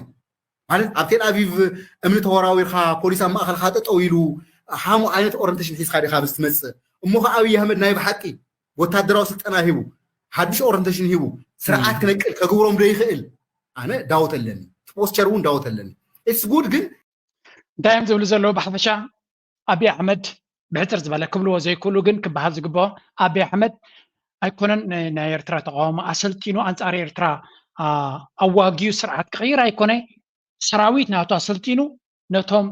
ማለት ኣብ ቴል ኣቪቭ እምኒ ተወራዊርካ ፖሊስ ኣብ ማእኸልካ ጠጠው ኢሉ ሃሙ ዓይነት ኦረንቴሽን ሒዝካ ዲኻ ምስ ትመፅእ እሞ ከዓ ኣብይ ኣህመድ ናይ ብሓቂ ወታደራዊ ስልጠና ሂቡ ሓድሽ ኦረንቴሽን ሂቡ ስርዓት ክነቅል ከግብሮም ዶ ይኽእል ኣነ ዳውት ኣለኒ ፖስቸር እውን ዳውት ኣለኒ ኢትስ ጉድ ግን እንታይ እዮም ዝብሉ ዘለዉ ብሓፈሻ ኣብይ ኣሕመድ ብሕፅር ዝበለ ክብልዎ ዘይክእሉ ግን ክበሃል ዝግብኦ ኣብይ ኣሕመድ ኣይኮነን ናይ ኤርትራ ተቃውሞ ኣሰልጢኑ ኣንፃር ኤርትራ ኣዋጊኡ ስርዓት ክቕይር ኣይኮነ ሰራዊት ናቱ ኣሰልጢኑ ነቶም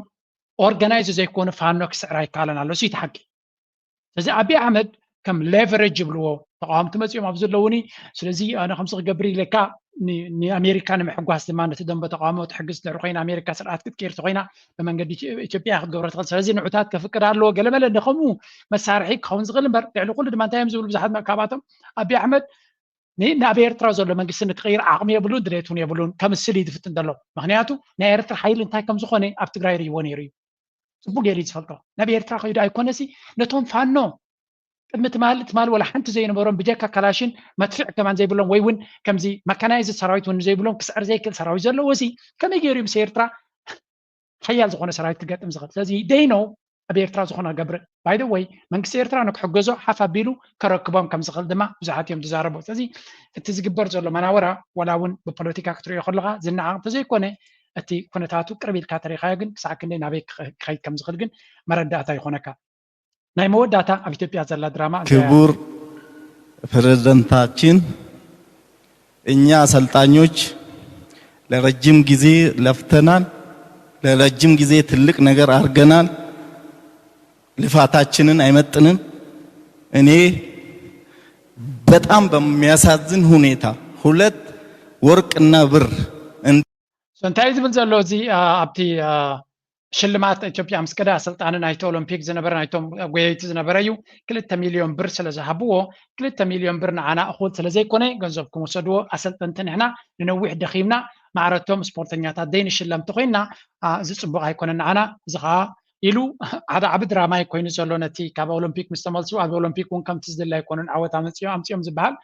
ኦርጋናይዝ ዘይኮኑ ፋኖ ክስዕር ኣይከኣለን ኣሎ እቲ ሓቂ ስለዚ ኣብይ ኣሕመድ ከም ሌቨሬጅ ይብልዎ ተቃወምቲ መፂኦም ኣብ ዘለውኒ ስለዚ ኣነ ከምዚ ክገብር ኢለካ ንኣሜሪካ ንምሕጓስ ድማ ነቲ ደንበ ተቃውሞ ትሕግዝ ድሕሪ ኮይና ኣሜሪካ ስርዓት ክትቀይር ተኮይና ብመንገዲ ኢትዮጵያ ክትገብሮ ትኽእል ስለዚ ንዑታት ከፍቅድ ኣለዎ ገለመለ ንከምኡ መሳርሒ ክኸውን ዝኽእል እምበር ልዕሊ ኩሉ ድማ እንታይ እዮም ዝብሉ ብዙሓት ካብኣቶም ኣብይ ኣሕመድ ናብ ኤርትራ ዘሎ መንግስቲ ንክቕይር ዓቕሚ የብሉን ድሌት እውን የብሉን ከምስል እዩ ዝፍትን ዘሎ ምክንያቱ ናይ ኤርትራ ሓይሊ እንታይ ከም ዝኾነ ኣብ ትግራይ ርእይዎ ነይሩ እዩ ፅቡቅ ገይሩ እዩ ዝፈልጦ ናብ ኤርትራ ከይዱ ኣይኮነሲ ነቶም ፋኖ ቅድሚ ትማል ትማል ወላ ሓንቲ ዘይነበሮም ብጀካ ካላሽን መድፍዕ ከማን ዘይብሎም ወይ እውን ከምዚ መካናይዝ ሰራዊት እውን ዘይብሎም ክስዕር ዘይክእል ሰራዊት ዘለዎ ሲ ከመይ ገይሩ ምስ ኤርትራ ሓያል ዝኾነ ሰራዊት ክገጥም ዝኽእል? ስለዚ ደይኖ ኣብ ኤርትራ ዝኾነ ገብር ባይደ ወይ መንግስቲ ኤርትራ ንክሕገዞ ሓፍ ኣቢሉ ከረክቦም ከም ዝኽእል ድማ ብዙሓት እዮም ዝዛረቡ። ስለዚ እቲ ዝግበር ዘሎ መናወራ ዋላ እውን ብፖለቲካ ክትሪኦ ከለካ ዝነዓቕ እንተዘይኮነ እቲ ኩነታቱ ቅርብ ኢልካ ተሪኻዮ ግን ክሳዕ ክንደይ ናበይ ክኸ- ክኸይድ ከም ዝኽእል ግን መረዳእታ ይኾነካ። ናይ መወዳእታ ኣብ ኢትዮጵያ ዘላ ድራማ እዚኣ እያ። ክቡር ፕሬዝዳንታችን፣ እኛ አሰልጣኞች ለረጅም ጊዜ ለፍተናል፣ ለረጅም ጊዜ ትልቅ ነገር አድርገናል። ልፋታችንን አይመጥንም። እኔ በጣም በሚያሳዝን ሁኔታ ሁለት ወርቅና ብር So እንታይ ዝብል ዘሎ እዚ ኣብቲ ሽልማት ኢትዮጵያ ምስ ከደ ኣሰልጣኒ ናይቲ ኦሎምፒክ ዝነበረ ናይቶም ጎየይቲ ዝነበረ እዩ። ክልተ ሚልዮን ብር ስለ ዝሃብዎ ክልተ ሚልዮን ብር ንዓና እኹል ስለ ዘይኮነ ገንዘብኩም ውሰድዎ። ኣሰልጠንቲ ንሕና ንነዊሕ ደኺምና ማዕረቶም ስፖርተኛታት ዘይንሽለም ተኮይንና እዚ ፅቡቅ ኣይኮነን ንዓና። እዚ ከዓ ኢሉ ሓደ ዓቢ ድራማ ኮይኑ ዘሎ ነቲ ካብ ኦሎምፒክ ምስ ተመልሱ ኣብ ኦሎምፒክ እውን ከምቲ ዝድለ ኣይኮኑን ዓወት ኣመፅኦም ኣምፅኦም ዝበሃል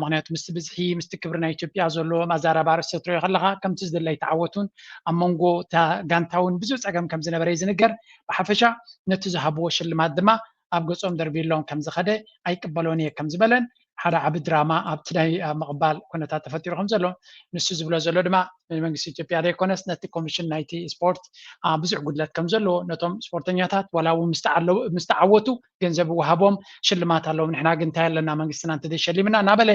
ምክንያቱ ምስቲ ብዝሒ ምስቲ ክብሪ ናይ ኢትዮጵያ ዘሎ ኣዛራባ ርእሲ ትሪኦ ከለካ ከምቲ ዝድለ ኣይተዓወቱን ኣብ መንጎ እታ ጋንታ እውን ብዙሕ ፀገም ከም ዝነበረ እዩ ዝንገር። ብሓፈሻ ነቲ ዝሃብዎ ሽልማት ድማ ኣብ ገፆም ደርቢሎም ከም ዝኸደ ኣይቅበሎን እየ ከም ዝበለን ሓደ ዓቢ ድራማ ኣብቲ ናይ ምቕባል ኩነታት ተፈጢሩ ከም ዘሎ ንሱ ዝብሎ ዘሎ ድማ መንግስቲ ኢትዮጵያ ዘይኮነስ ነቲ ኮሚሽን ናይቲ ስፖርት ብዙሕ ጉድለት ከም ዘለዎ ነቶም ስፖርተኛታት ዋላ እውን ምስ ተዓወቱ ገንዘብ ይወሃቦም ሽልማት ኣለዎም ንሕና ግን እንታይ ኣለና መንግስትና እንተዘይሸሊምና እናበለ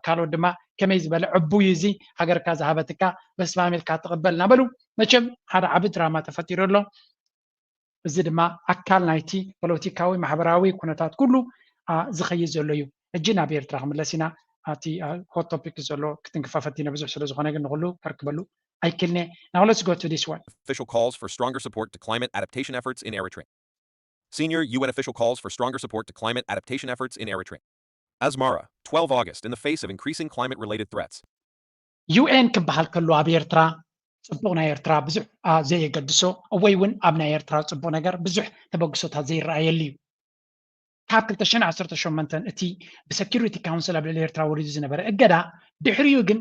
ካልኦት ድማ ከመይ ዝበለ ዕቡይ እዚ ሃገርካ ዝሃበትካ በስማም ኢልካ ትቕበል እናበሉ መቸም ሓደ ዓቢ ድራማ ተፈጢሩ ኣሎ። እዚ ድማ ኣካል ናይቲ ፖለቲካዊ ማሕበራዊ ኩነታት ኩሉ ዝኸይድ ዘሎ እዩ። ሕጂ ናብ ኤርትራ ክምለስ ኢና። ኣብቲ ሆት ቶፒክ ዘሎ ክትንክፋ ፈቲነ ብዙሕ ስለ ዝኾነ ግን ንኩሉ ከርክበሉ ኣይክልነ። Now let's go to this one. Official calls for stronger support to climate adaptation efforts in Eritrea. Senior U N official calls for stronger support to climate adaptation efforts in Eritrea. Asmara, twelve August, in the face of increasing climate related threats. ዩ ኤን ክበሃል ከሎ ኣብ ኤርትራ ፅቡቕ ናይ ኤርትራ ብዙሕ ዘየገድሶ ወይ እውን ኣብ ናይ ኤርትራ ፅቡቕ ነገር ብዙሕ ተበግሶታት ዘይረኣየሉ እዩ። ካብ ክልተ ሽሕን ዓሰርተ ሸሞንተን እቲ ብሰኪሪቲ ካውንስል ኣብ ልዕሊ ኤርትራ ወሪዱ ዝነበረ እገዳ ድሕሪኡ ግን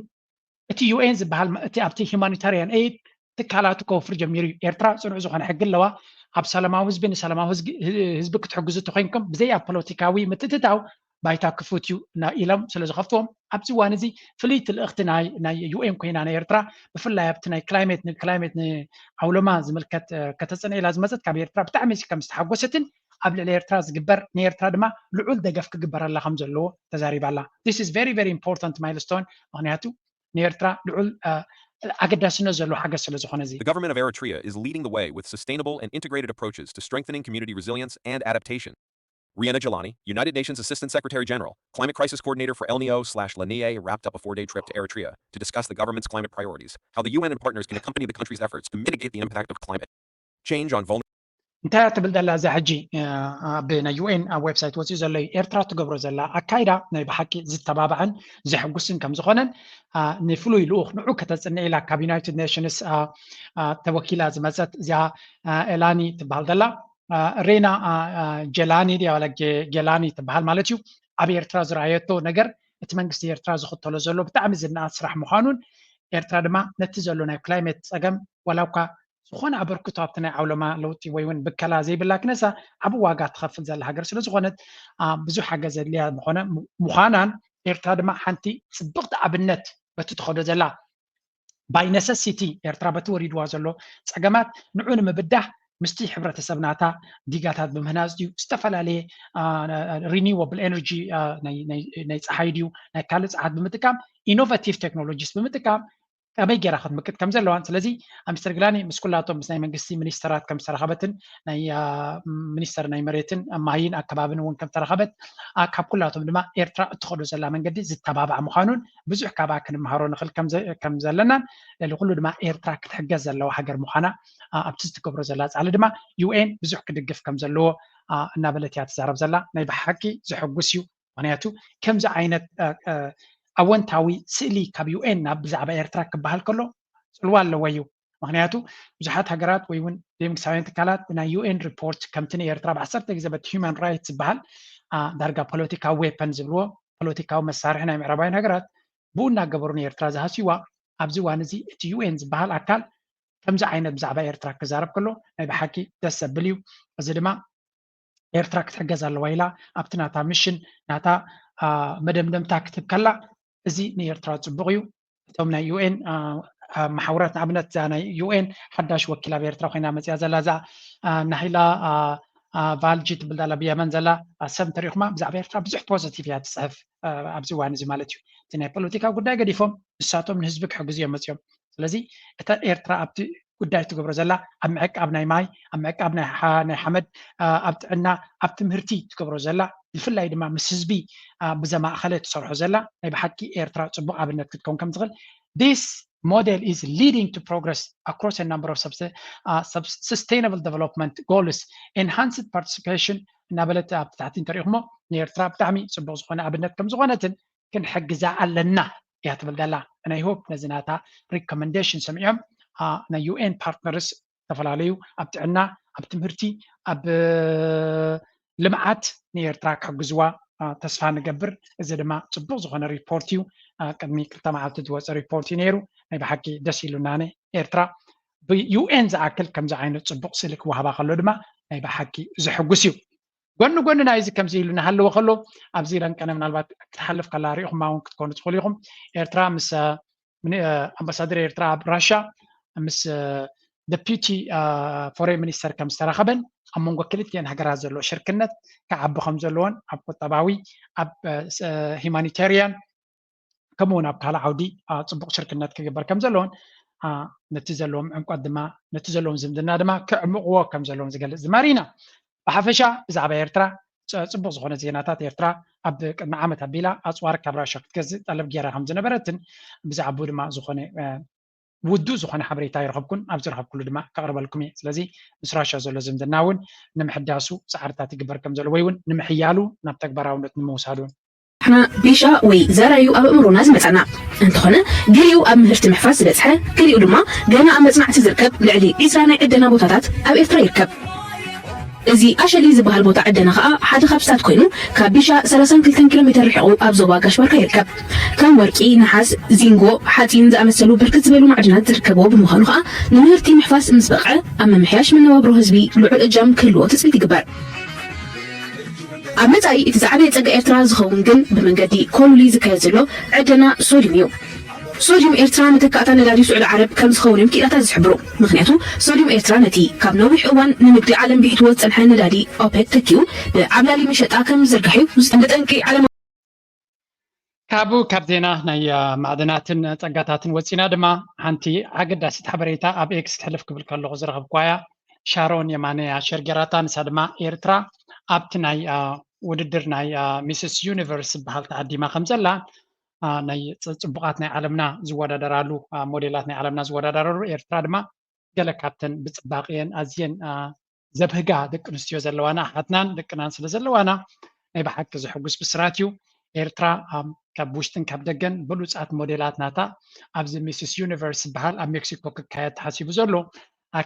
እቲ ዩ ኤን ዝበሃል እቲ ኣብቲ ሂማኒታሪያን ኤድ ትካላቱ ከወፍር ጀሚሩ እዩ። ኤርትራ ፅኑዕ ዝኾነ ሕጊ ኣለዋ። ኣብ ሰላማዊ ህዝቢ ንሰላማዊ ህዝቢ ክትሕግዙ ተኮይንኩም ብዘይ ኣብ ፖለቲካዊ ምትእትታው ባይታ ክፉት እዩ ኢሎም ስለ ዝኸፍትዎም ኣብዚ እዋን እዚ ፍልይቲ ልእኽቲ ናይ ዩ ኤን ኮይና ናይ ኤርትራ ብፍላይ ኣብቲ ናይ ክላይሜት ንክላይሜት ንዓውሎማ ዝምልከት ከተፅንዕ ኢላ ዝመፀት ካብ ኤርትራ ብጣዕሚ ከም ዝተሓጎሰትን ኣብ ልዕሊ ኤርትራ ዝግበር ንኤርትራ ድማ ልዑል ደገፍ ክግበረላ ከም ዘለዎ ተዛሪባ ኣላ። This is very very important milestone ምክንያቱ ንኤርትራ ልዑል ኣገዳስነት ዘለዎ ሓገዝ ስለ ዝኾነ እዚ The government of Eritrea is leading the way with sustainable and integrated approaches to strengthening community resilience and adaptation. Riena Jelani, United Nations Assistant Secretary General, Climate Crisis Coordinator for El Nino slash La Niña, wrapped up a four-day trip to Eritrea to discuss the government's climate priorities, how the U N and partners can accompany the country's efforts to mitigate the impact of climate change on vulnerable እንታይ ትብል ዘላ እዛ ሕጂ ኣብ ናይ ዩ ኤን ኣብ ዌብሳይት ወፂኡ ዘሎ እዩ። ኤርትራ ትገብሮ ዘላ ኣካይዳ ናይ ብሓቂ ዝተባባዕን ዘሕጉስን ከም ዝኾነን ንፍሉይ ልኡኽ ንዑ ከተፅንዕ ኢላ ካብ ዩናይትድ ኔሽንስ ተወኪላ ዝመፀት እዚኣ ኤላኒ ትበሃል ዘላ ሬና ጀላኒ ድያ ዋላ ጌ- ጌላኒ ትበሃል ማለት እዩ። ኣብ ኤርትራ ዝረኣየቶ ነገር እቲ መንግስቲ ኤርትራ ዝኽተሎ ዘሎ ብጣዕሚ ዝነኣድ ስራሕ ምዃኑን ኤርትራ ድማ ነቲ ዘሎ ናይ ክላይሜት ፀገም ዋላ እኳ ዝኾነ ኣበርክቶ ኣብቲ ናይ ዓውለማ ለውጢ ወይ እውን ብከላ ዘይብላ ክነሳ ዓቢ ዋጋ ትኸፍል ዘላ ሃገር ስለ ዝኾነት ብዙሕ ሓገዝ ዘድልያ ምዃናን ኤርትራ ድማ ሓንቲ ፅብቕቲ ኣብነት በቲ ትኸዶ ዘላ by necessity ኤርትራ በቲ ወሪድዋ ዘሎ ፀገማት ንዑ ንምብዳህ ምስቲ ሕብረተሰብ ናታ ዲጋታት ብምህናፅ ድዩ ዝተፈላለየ renewable energy ናይ ፀሓይ ድዩ ናይ ካልእ ፀዓት ብምጥቃም innovative technologies ብምጥቃም ከመይ ገይራ ክትምክት ከም ዘለዋን ስለዚ ሚስተር ግላኒ ምስ ኩላቶም ምስ ናይ መንግስቲ ሚኒስተራት ከም ዝተረኸበትን ናይ ሚኒስተር ናይ መሬትን ማይን ኣከባብን እውን ከም ዝተረኸበት ካብ ኩላቶም ድማ ኤርትራ እትኸዶ ዘላ መንገዲ ዝተባባዕ ምዃኑን ብዙሕ ካብኣ ክንምሃሮ ንኽእል ከም ዘለናን ልዕሊ ኩሉ ድማ ኤርትራ ክትሕገዝ ዘለዋ ሃገር ምዃና ኣብቲ ዝትገብሮ ዘላ ፃዕሊ ድማ ዩ ኤን ብዙሕ ክድግፍ ከም ዘለዎ እናበለት እያ ትዛረብ ዘላ ናይ ብሓቂ ዘሐጉስ እዩ ምክንያቱ ከምዚ ዓይነት ኣወንታዊ ስእሊ ካብ ዩ ኤን ናብ ብዛዕባ ኤርትራ ክበሃል ከሎ ፅልዋ ኣለዎ እዩ ምክንያቱ ብዙሓት ሃገራት ወይ እውን ዘይመንግስታውያን ትካላት ናይ ዩ ኤን ሪፖርት ከምቲ ንኤርትራ ብዓሰርተ ግዜ በቲ ሂማን ራይትስ ዝበሃል ዳርጋ ፖለቲካዊ ዌፐን ዝብልዎ ፖለቲካዊ መሳርሒ ናይ ምዕራባውያን ሃገራት ብኡ እናገበሩ ንኤርትራ ዝሃስይዋ፣ ኣብዚ እዋን እዚ እቲ ዩ ኤን ዝበሃል ኣካል ከምዚ ዓይነት ብዛዕባ ኤርትራ ክዛረብ ከሎ ናይ ብሓቂ ደስ ዘብል እዩ። እዚ ድማ ኤርትራ ክትሕገዝ ኣለዋ ኢላ ኣብቲ ናታ ምሽን ናታ መደምደምታ ክትብ ከላ፣ እዚ ንኤርትራ ጽቡቕ እዩ። እቶም ናይ ዩ ኤን መሓውራት፣ ንኣብነት እዛ ናይ ዩ ኤን ሓዳሽ ወኪል ኣብ ኤርትራ ኮይና መጽያ ዘላ እዛ ናሂላ ቫልጂ ትብል ዘላ ብየመን ዘላ ሰብ እንተሪኹማ ብዛዕባ ኤርትራ ብዙሕ ፖዘቲቭ እያ ትጽሕፍ ኣብዚ እዋን እዚ ማለት እዩ። እቲ ናይ ፖለቲካ ጉዳይ ገዲፎም ንሳቶም ንህዝቢ ክሕግዙ እዮም መጽዮም። ስለዚ እታ ኤርትራ ኣብቲ ጉዳይ ትገብሮ ዘላ ኣብ ምዕቃብ ናይ ማይ፣ ኣብ ምዕቃብ ናይ ሓመድ፣ ኣብ ጥዕና፣ ኣብ ትምህርቲ ትገብሮ ዘላ ብፍላይ ድማ ምስ ህዝቢ ብዘማእኸለ ትሰርሖ ዘላ ናይ ብሓቂ ኤርትራ ጽቡቕ ኣብነት ክትከውን ከም ትኽእል። This model is leading to progress across a number of sustainable development goals, enhanced participation እናበለት ኣብቲ ታሕቲ እንተሪእኹሞ ንኤርትራ ብጣዕሚ ጽቡቕ ዝኾነ ኣብነት ከም ዝኾነትን ክንሕግዛ ኣለና እያ ትብል ዘላ። ናይ ሆፕ ነዚ ናታ ሪኮመንዴሽን ሰሚዖም ናይ ዩ ኤን ፓርትነርስ ዝተፈላለዩ ኣብ ጥዕና፣ ኣብ ትምህርቲ፣ ኣብ ልምዓት ንኤርትራ ክሕግዝዋ ተስፋ ንገብር። እዚ ድማ ጽቡቕ ዝኾነ ሪፖርት እዩ። ቅድሚ ክልተ መዓልቲ ዝወፀ ሪፖርት እዩ ነይሩ። ናይ ብሓቂ ደስ ኢሉናኒ። ኤርትራ ብዩ ኤን ዝኣክል ከምዚ ዓይነት ጽቡቕ ስእሊ ክወሃባ ከሎ ድማ ናይ ብሓቂ ዘሕጉስ እዩ። ጎኒ ጎኒ ናይዚ ከምዚ ኢሉ እናሃለወ ከሎ ኣብዚ ለንቀነ ምናልባት ክትሓልፍ ከላ ሪኢኹማ እውን ክትኮኑ ትኽእሉ ኢኹም። ኤርትራ ምስ ኣምባሳደር ኤርትራ ኣብ ራሻ ምስ ደፒቲ ፎሬን ሚኒስተር ከም ዝተራኸበን ኣብ መንጎ ክልቲኤን ሃገራት ዘሎ ሽርክነት ክዓቢ ከም ዘለዎን ኣብ ቁጠባዊ ኣብ ሂማኒቴርያን ከምኡ እውን ኣብ ካልእ ዓውዲ ጽቡቕ ሽርክነት ክግበር ከም ዘለዎን ነቲ ዘለዎም ዕምቆት ድማ ነቲ ዘለዎም ዝምድና ድማ ክዕምቕዎ ከም ዘለዎም ዝገልጽ ዝማሪ ኢና። ብሓፈሻ ብዛዕባ ኤርትራ ጽቡቕ ዝኾነ ዜናታት ኤርትራ ኣብ ቅድሚ ዓመት ኣቢላ ኣፅዋር ካብ ራሻ ክትገዝእ ጠለብ ገይራ ከም ዝነበረትን ብዛዕባኡ ድማ ዝኾነ ውዱእ ዝኾነ ሓበሬታ ይረኸብኩን ኣብ ዝረኸብኩሉ ድማ ከቕርበልኩም እየ። ስለዚ ምስ ራሻ ዘሎ ዝምድና እውን ንምሕዳሱ ፃዕርታት ይግበር ከም ዘሎ ወይ እውን ንምሕያሉ ናብ ተግባራውነት ንምውሳዱ ንሕና ቢሻ ወይ ዘራዩ ኣብ ኣእምሮና ዝመጻና እንተኾነ ገሊኡ ኣብ ምህርቲ ምሕፋስ ዝበጽሐ ገሊኡ ድማ ገና ኣብ መጽናዕቲ ዝርከብ ልዕሊ ዒስራ ናይ ዕደና ቦታታት ኣብ ኤርትራ ይርከብ። እዚ ኣሸሊ ዝበሃል ቦታ ዕደና ኸኣ ሓደ ካብ ስታት ኮይኑ ካብ ቢሻ ሰላሳን ክልተን ኪሎ ሜተር ርሒቑ ኣብ ዞባ ጋሽ ባርካ ይርከብ። ከም ወርቂ፣ ነሓስ፣ ዚንጎ፣ ሓጺን ዝኣመሰሉ ብርክት ዝበሉ ማዕድናት ዝርከብዎ ብምዃኑ ኸኣ ንምህርቲ ምሕፋስ ምስ በቕዐ ኣብ ምምሕያሽ መነባብሮ ህዝቢ ልዑል እጃም ክህልዎ ትጽቢት ይግበር። ኣብ መጻኢ እቲ ዝዓበየ ጸጋ ኤርትራ ዝኸውን ግን ብመንገዲ ኮሉሊ ዝካየድ ዘሎ ዕደና ሶድዩም እዩ። ሶድዩም ኤርትራ መተካእታ ነዳዲ ስዑዲ ዓረብ ከም ዝኸውን እዮም ክኢላታት ዝሕብሩ። ምኽንያቱ ሶድዩም ኤርትራ ነቲ ካብ ነዊሕ እዋን ንንግዲ ዓለም ቢሒትዎ ዝጸንሐ ነዳዲ ኦፔክ ተኪኡ ብዓብላሊ መሸጣ ከም ዝዝርጋሕ እዩ። እዚ ጠንቂ ዓለም ካብኡ ካብ ዜና ናይ ማዕድናትን ጸጋታትን ወጺና ድማ ሓንቲ ኣገዳሲት ሓበሬታ ኣብ ኤክስ ክሕልፍ ክብል ከለኹ ዝረኸብኳያ ሻሮን የማነ እያ ሸር ጌራታ። ንሳ ድማ ኤርትራ ኣብቲ ናይ ውድድር ናይ ሚስስ ዩኒቨርስ ዝበሃል ተዓዲማ ከም ዘላ ናይ ጽቡቓት ናይ ዓለምና ዝወዳደራሉ ሞዴላት ናይ ዓለምና ዝወዳደራሉ ኤርትራ ድማ ገለ ካብተን ብጽባቕየን ኣዝየን ዘብህጋ ደቂ ኣንስትዮ ዘለዋና ኣሓትናን ደቅናን ስለ ዘለዋና ናይ ብሓቂ ዘሕጉስ ብስራት እዩ። ኤርትራ ካብ ውሽጥን ካብ ደገን ብሉጻት ሞዴላት ናታ ኣብዚ ሚስስ ዩኒቨርስ ዝበሃል ኣብ ሜክሲኮ ክካየድ ተሓሲቡ ዘሎ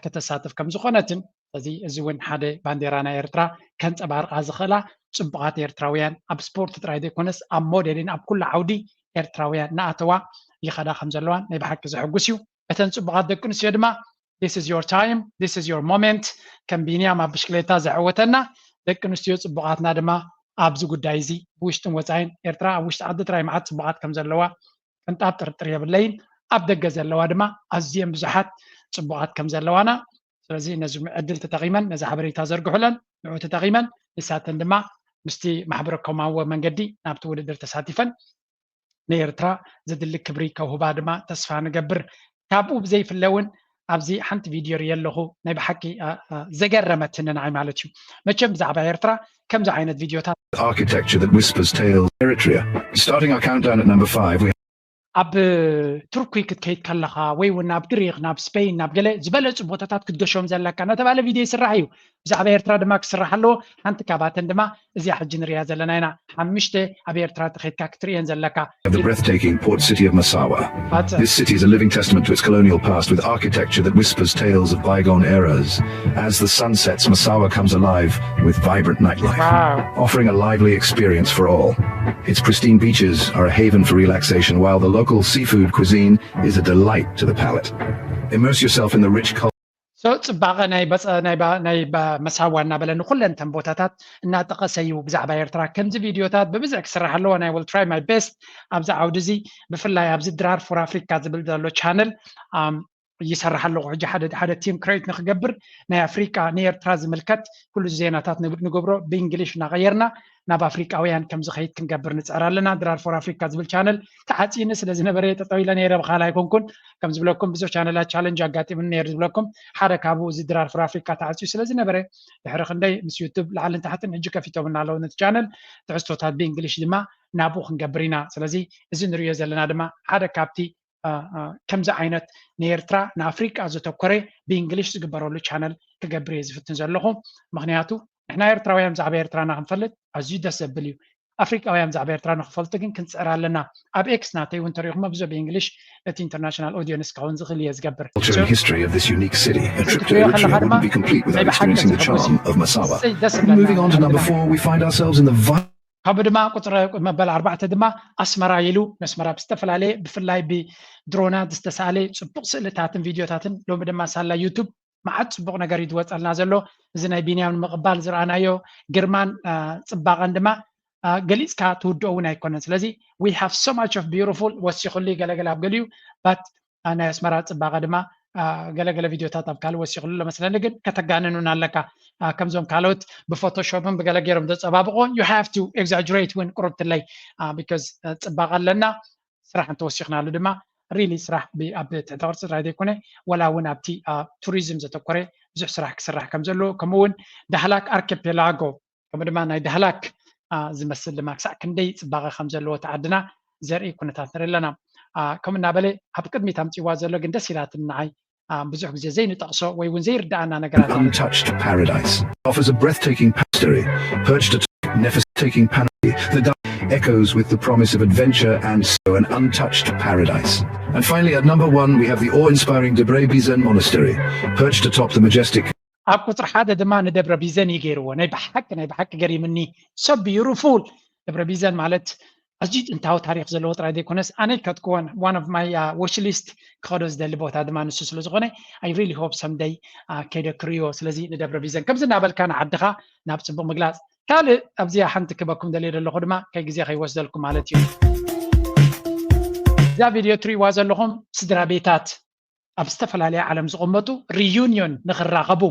ከተሳትፍ ከም ዝኾነትን እዚ እዚ እውን ሓደ ባንዴራ ናይ ኤርትራ ከንጸባርቓ ዝኽእላ ጽቡቓት ኤርትራውያን ኣብ ስፖርት ጥራይ ዘይኮነስ ኣብ ሞዴልን ኣብ ኩሉ ዓውዲ ኤርትራውያን ንኣተዋ ይኸዳ ከም ዘለዋን ናይ ብሓቂ ዘሕጉስ እዩ። እተን ጽቡቓት ደቂ ኣንስትዮ ድማ this is your time, this is your moment። ከም ቢንያም ኣብ ብሽክሌታ ዘዐወተና ደቂ ኣንስትዮ ጽቡቓትና ድማ ኣብዚ ጉዳይ እዚ ብውሽጥን ወጻኢን ኤርትራ ኣብ ውሽጢ ዓዲ ጥራይ መዓት ጽቡቓት ከም ዘለዋ ቅንጣብ ጥርጥር የብለይን። ኣብ ደገ ዘለዋ ድማ ኣዝየን ብዙሓት ጽቡቓት ከም ዘለዋና ስለዚ ነዚ ዕድል ተጠቒመን ነዚ ሓበሬታ ዘርግሑለን ንዑ ተጠቒመን ንሳተን ድማ ምስቲ ማሕበረ ኮማዊ መንገዲ ናብቲ ውድድር ተሳቲፈን ንኤርትራ ዘድሊ ክብሪ ከውህባ ድማ ተስፋ ንገብር። ካብኡ ብዘይፍለ እውን ኣብዚ ሓንቲ ቪድዮ ርእየ ኣለኹ ናይ ብሓቂ ዘገረመትኒ ንዓይ ማለት እዩ። መቸም ብዛዕባ ኤርትራ ከምዚ ዓይነት ቪድዮታት Architecture that whispers tales. Eritrea. Starting our countdown at number five, we ኣብ ቱርኩይ ክትከይድ ከለኻ ወይ እውን ናብ ግሪክ ናብ ስፔን ናብ ገለ ዝበለፁ ቦታታት ክትገሾም ዘለካ እናተባለ ቪድዮ ይስራሕ እዩ። ብዛዕባ ኤርትራ ድማ ክስራሕ ኣለዎ። ሓንቲ ካብኣተን ድማ እዚኣ ሕጂ ንሪኣ ዘለና ኢና። ሓሙሽተ ኣብ ኤርትራ ተኸይድካ ክትርእየን ዘለካ። Of the breathtaking port city of Massawa. But, uh, This city is a living testament to its colonial past, with architecture that whispers tales of bygone eras. As the sun sets, Massawa comes alive with vibrant nightlife, Wow. offering a lively experience for all. Its pristine beaches are a haven for relaxation, while the local seafood cuisine is a delight to the palate. Immerse yourself in the rich culture. So ጽባቐ ናይ በጸ ናይ ባ- ናይ ባ- መሳዋ እናበለ ንኩለንተን ቦታታት እናጠቐሰ እዩ ብዛዕባ ኤርትራ። ከምዚ ቪድዮታት ብብዝሒ ክስራሕ ኣለዎ። ናይ will try my best ኣብዚ ዓውዲ እዚ፣ ብፍላይ ኣብዚ ድራር for Africa ዝብል ዘሎ ቻነል ይሰርሕ ኣለኹ። ሕጂ ሓደ ሓደ ቲም ክሬት ንክገብር ናይ ኣፍሪቃ ንኤርትራ ዝምልከት ኩሉ ዜናታት ንብ- ንገብሮ ብእንግሊሽ እናቐየርና ናብ ኣፍሪቃውያን ከም ዝኸይድ ክንገብር ንፅዕር ኣለና። ድራር for Africa ዝብል ቻነል ተዓፂኒ ስለ ዝነበረ ጠጠው ኢለ ነይረ፣ ብኻል ኣይኮንኩን። ከም ዝብለኩም ብዙሕ ቻነላት ቻለንጅ ኣጋጢሙኒ ነይሩ ዝብለኩም ሓደ ካብኡ እዚ ድራር for Africa ተዓፅዩ ስለ ዝነበረ ድሕሪ ክንደይ ምስ ዩቱብ ላዕልን ታሕትን ሕጂ ከፊቶምና ኣለዉ ነቲ ቻነል። ትሕዝቶታት ብእንግሊሽ ድማ ናብኡ ክንገብር ኢና። ስለዚ እዚ ንሪኦ ዘለና ድማ ሓደ ካብቲ አ፣ አ፣ ከምዚ ዓይነት ንኤርትራ ንኣፍሪቃ ዘተኮረ ብእንግሊሽ ዝግበረሉ ቻነል ክገብር እየ ዝፍትን ዘለኹ። ምክንያቱ ንሕና ኤርትራውያን ብዛዕባ ኤርትራና ክንፈልጥ ኣዝዩ ደስ ዘብል እዩ። ኣፍሪቃውያን ብዛዕባ ኤርትራ ንክፈልጡ ግን ክንፅዕር ኣለና። ኣብ ኤክስ ናተይ እውን ተሪኹሞ ብዙ ብእንግሊሽ እቲ ኢንተርናሽናል ኦዲየንስ ክኸውን ዝኽእል እየ ዝገብር። Culture and history of this unique city. A trip to ትሪኦ ከለኻ Eritrea ድማ wouldn't be complete without ናይ ብሓቂ experiencing the ዘሐጉስ እዩ። charm of Massawa. እሰይ፣ ደስ Moving on to number ይብለና። four, we find ourselves in the vi- ካብኡ ድማ ቁፅሪ መበል ኣርባዕተ ድማ ኣስመራ ኢሉ ነስመራ ብዝተፈላለየ ብፍላይ ብድሮናት ዝተሳለ ፅቡቅ ስእልታትን ቪድዮታትን ሎሚ ድማ ሳላ ዩቱብ መዓት ፅቡቅ ነገር እዩ ዝወፀልና ዘሎ። እዚ ናይ ቢንያም ንምቕባል ዝረኣናዮ ግርማን አ፣ ፅባቐን ድማ አ፣ ገሊፅካ ትውድኦ እውን ኣይኮነን። ስለዚ we have so much of beautiful ወሲኹሉ ገለገለ ኣብ ገሊኡ ባት ናይ ኣስመራ ፅባቐ ድማ አ፣ ገለገለ ቪድዮታት ኣብ ካልእ ወሲኹሉ ኣሎ መስለኒ፣ ግን ከተጋንኑን ኣለካ። አ፣ ከምዞም ካልኦት ብፎቶሾፕን ብገለ ገይሮም ዘፀባብቆ you have to exaggerate እውን ቁሩብ ትለይ አ፣ because አ፣ ፅባቐ ኣለና። ስራሕ እንተወሲኽናሉ ድማ ሪሊ ስራሕ ብ- ኣብ ትሕተ ቅርፂ ጥራይ ዘይኮነ ወላ እውን ኣብቲ ኣብ ቱሪዝም ዘተኮረ ብዙሕ ስራሕ ክስራሕ ከም ዘለዎ፣ ከምኡ እውን ዳህላክ ኣርኪፔላጎ ከምኡ ድማ ናይ ዳህላክ አ፣ ዝመስል ድማ ክሳዕ ክንደይ ፅባቐ ከም ዘለዎ እቲ ዓድና ዘርኢ ኩነታት ንርኢ ኣለና። አ፣ ከምኡ እናበለ ኣብ ቅድሚት ኣምፅዋ ዘሎ ግን ደስ ኢላትን ንዓይ አ፣ ብዙሕ ግዜ ዘይንጠቕሶ ወይ እውን ዘይርዳኣና ነገራት ኣሎ። Untouched paradise offers a breathtaking pastry perched atop Nephis taking panoply. The dark echoes with the promise of adventure and so an untouched paradise. And finally, at number one, we have the awe-inspiring Debre Bizen Monastery, perched atop the majestic ኣብ ቁፅሪ ሓደ ድማ ንደብረ ቢዘን እዩ ገይርዎ። ናይ ብሓቂ ናይ ብሓቂ ገሪምኒ። So beautiful። ደብረ ቢዘን ማለት ኣዝዩ ጥንታዊ ታሪክ ዘለዎ ጥራይ ዘይኮነስ ኣነ ከትክወን one of my wish list ክኸዶ ዝደሊ ቦታ ድማ ንሱ ስለ ዝኾነ I really hope someday ከይደ ክርእዮ። ስለዚ ንደብረ ቢዘን ከምዚ እናበልካ ንዓድኻ ናብ ፅቡቅ ምግላፅ። ካልእ ኣብዚኣ ሓንቲ ክበኩም ደልየ ዘለኹ ድማ ከይ ግዜ ከይወስደልኩም ማለት እዩ። እዛ ቪድዮ ትርእይዋ ዘለኹም ስድራ ቤታት ኣብ ዝተፈላለየ ዓለም ዝቕመጡ ሪዩኒዮን ንክራኸቡ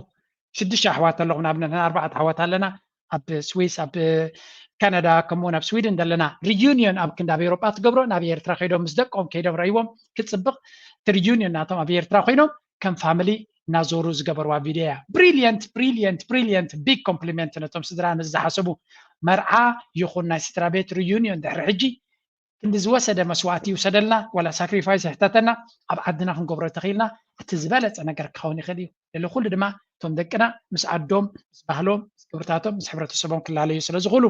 ሽዱሽተ ኣሕዋት ኣለኹም። ንኣብነት ኣርባዕተ ኣሕዋት ኣለና ኣብ ስዊስ፣ ኣብ ካናዳ፣ ከምኡውን ኣብ ስዊድን ዘለና። ሪዩኒዮን ኣብ ክንዲ ኣብ ኤውሮጳ ትገብሮ ናብ ኤርትራ ከይዶም ምስ ደቆም ከይዶም ረእይዎም ክፅብቕ። እቲ ሪዩኒዮን ናቶም ኣብ ኤርትራ ኮይኖም ከም ፋሚሊ እናዞሩ ዝገበርዋ ቪድዮ እያ። ብሪሊየንት ብሪሊየንት ብሪሊየንት ቢግ ኮምፕሊመንት ነቶም ስድራ ነዚ ዝሓሰቡ። መርዓ ይኹን ናይ ስድራ ቤት ሪዩኒዮን ድሕሪ ሕጂ ክንዲ ዝወሰደ መስዋእቲ ይውሰደልና ዋላ ሳክሪፋይስ ይሕተተና ኣብ ዓድና ክንገብሮ ተኽኢልና እቲ ዝበለፀ ነገር ክኸውን ይኽእል እዩ። ልዕሊ ኩሉ ድማ እቶም ደቅና ምስ ዓዶም ምስ ባህሎም ምስ ክብርታቶም ምስ ሕብረተሰቦም ክላለዩ ስለ ዝኽእሉ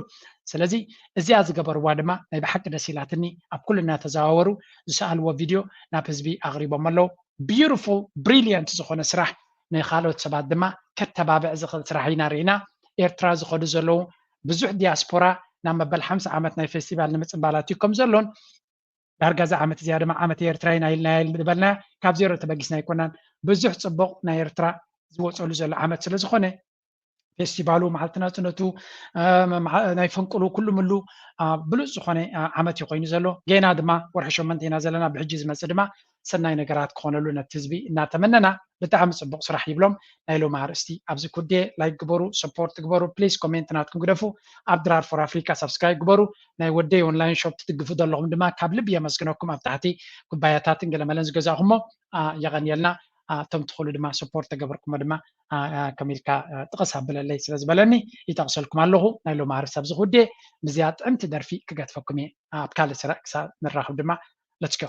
ስለዚ እዚኣ ዝገበርዋ ድማ ናይ ብሓቂ ደስ ኢላትኒ። ኣብ ኩሉ እናተዘዋወሩ ዝሰኣልዎ ቪድዮ ናብ ህዝቢ ኣቕሪቦም ኣለዉ። ቢዩቲፉል ብሪሊየንት ዝኾነ ስራሕ ንካልኦት ሰባት ድማ ከተባብዕ ዝኽእል ስራሕ ኢና ርኢና። ኤርትራ ዝኸዱ ዘለዉ ብዙሕ ዲያስፖራ ናብ መበል ሓምሳ ዓመት ናይ ፌስቲቫል ንምፅንባላት እዩ ከም ዘሎን ዳርጋ እዛ ዓመት እዚኣ ድማ ዓመት ኤርትራ ኢና ኢልና ዝበልና ካብ ዜሮ ተበጊስና ኣይኮናን። ብዙሕ ፅቡቕ ናይ ኤርትራ ዝወፀሉ ዘሎ ዓመት ስለ ዝኾነ ፌስቲቫሉ መዓልቲ ናፅነቱ ናይ ፈንቅሉ ኩሉ ምሉ ብሉፅ ዝኾነ ዓመት እዩ ኮይኑ ዘሎ። ጌና ድማ ወርሒ ሸሞንተ ኢና ዘለና። ብሕጂ ዝመፅእ ድማ ሰናይ ነገራት ክኾነሉ ነቲ ህዝቢ እናተመነና ብጣዕሚ ፅቡቕ ስራሕ ይብሎም። ናይ ሎሚ ኣርእስቲ ኣብዚ ኩዴ ላይክ ግበሩ፣ ሰፖርት ግበሩ፣ ፕሊስ ኮሜንት ናትኩም ግደፉ። ኣብ ድራር ፎር ኣፍሪካ ሳብስክራይብ ግበሩ። ናይ ወደይ ኦንላይን ሾፕ ትድግፉ ዘለኹም ድማ ካብ ልቢ የመስግነኩም። ኣብ ታሕቲ ኩባያታትን ገለመለን ዝገዛእኹሞ የቐንየልና። እቶም ትኽእሉ ድማ ሰፖርት ተገበርኩሞ ድማ ከም ኢልካ ጥቕስ ኣብለለይ ስለ ዝበለኒ ይጠቕሰልኩም ኣለኹ። ናይ ሎሚ ኣርእስቲ ኣብዚ ኩዴ ምስዚኣ ጥዕምቲ ደርፊ ክገድፈኩም እየ። ኣብ ካልእ ስራሕ ክሳብ ንራኸብ ድማ let's go።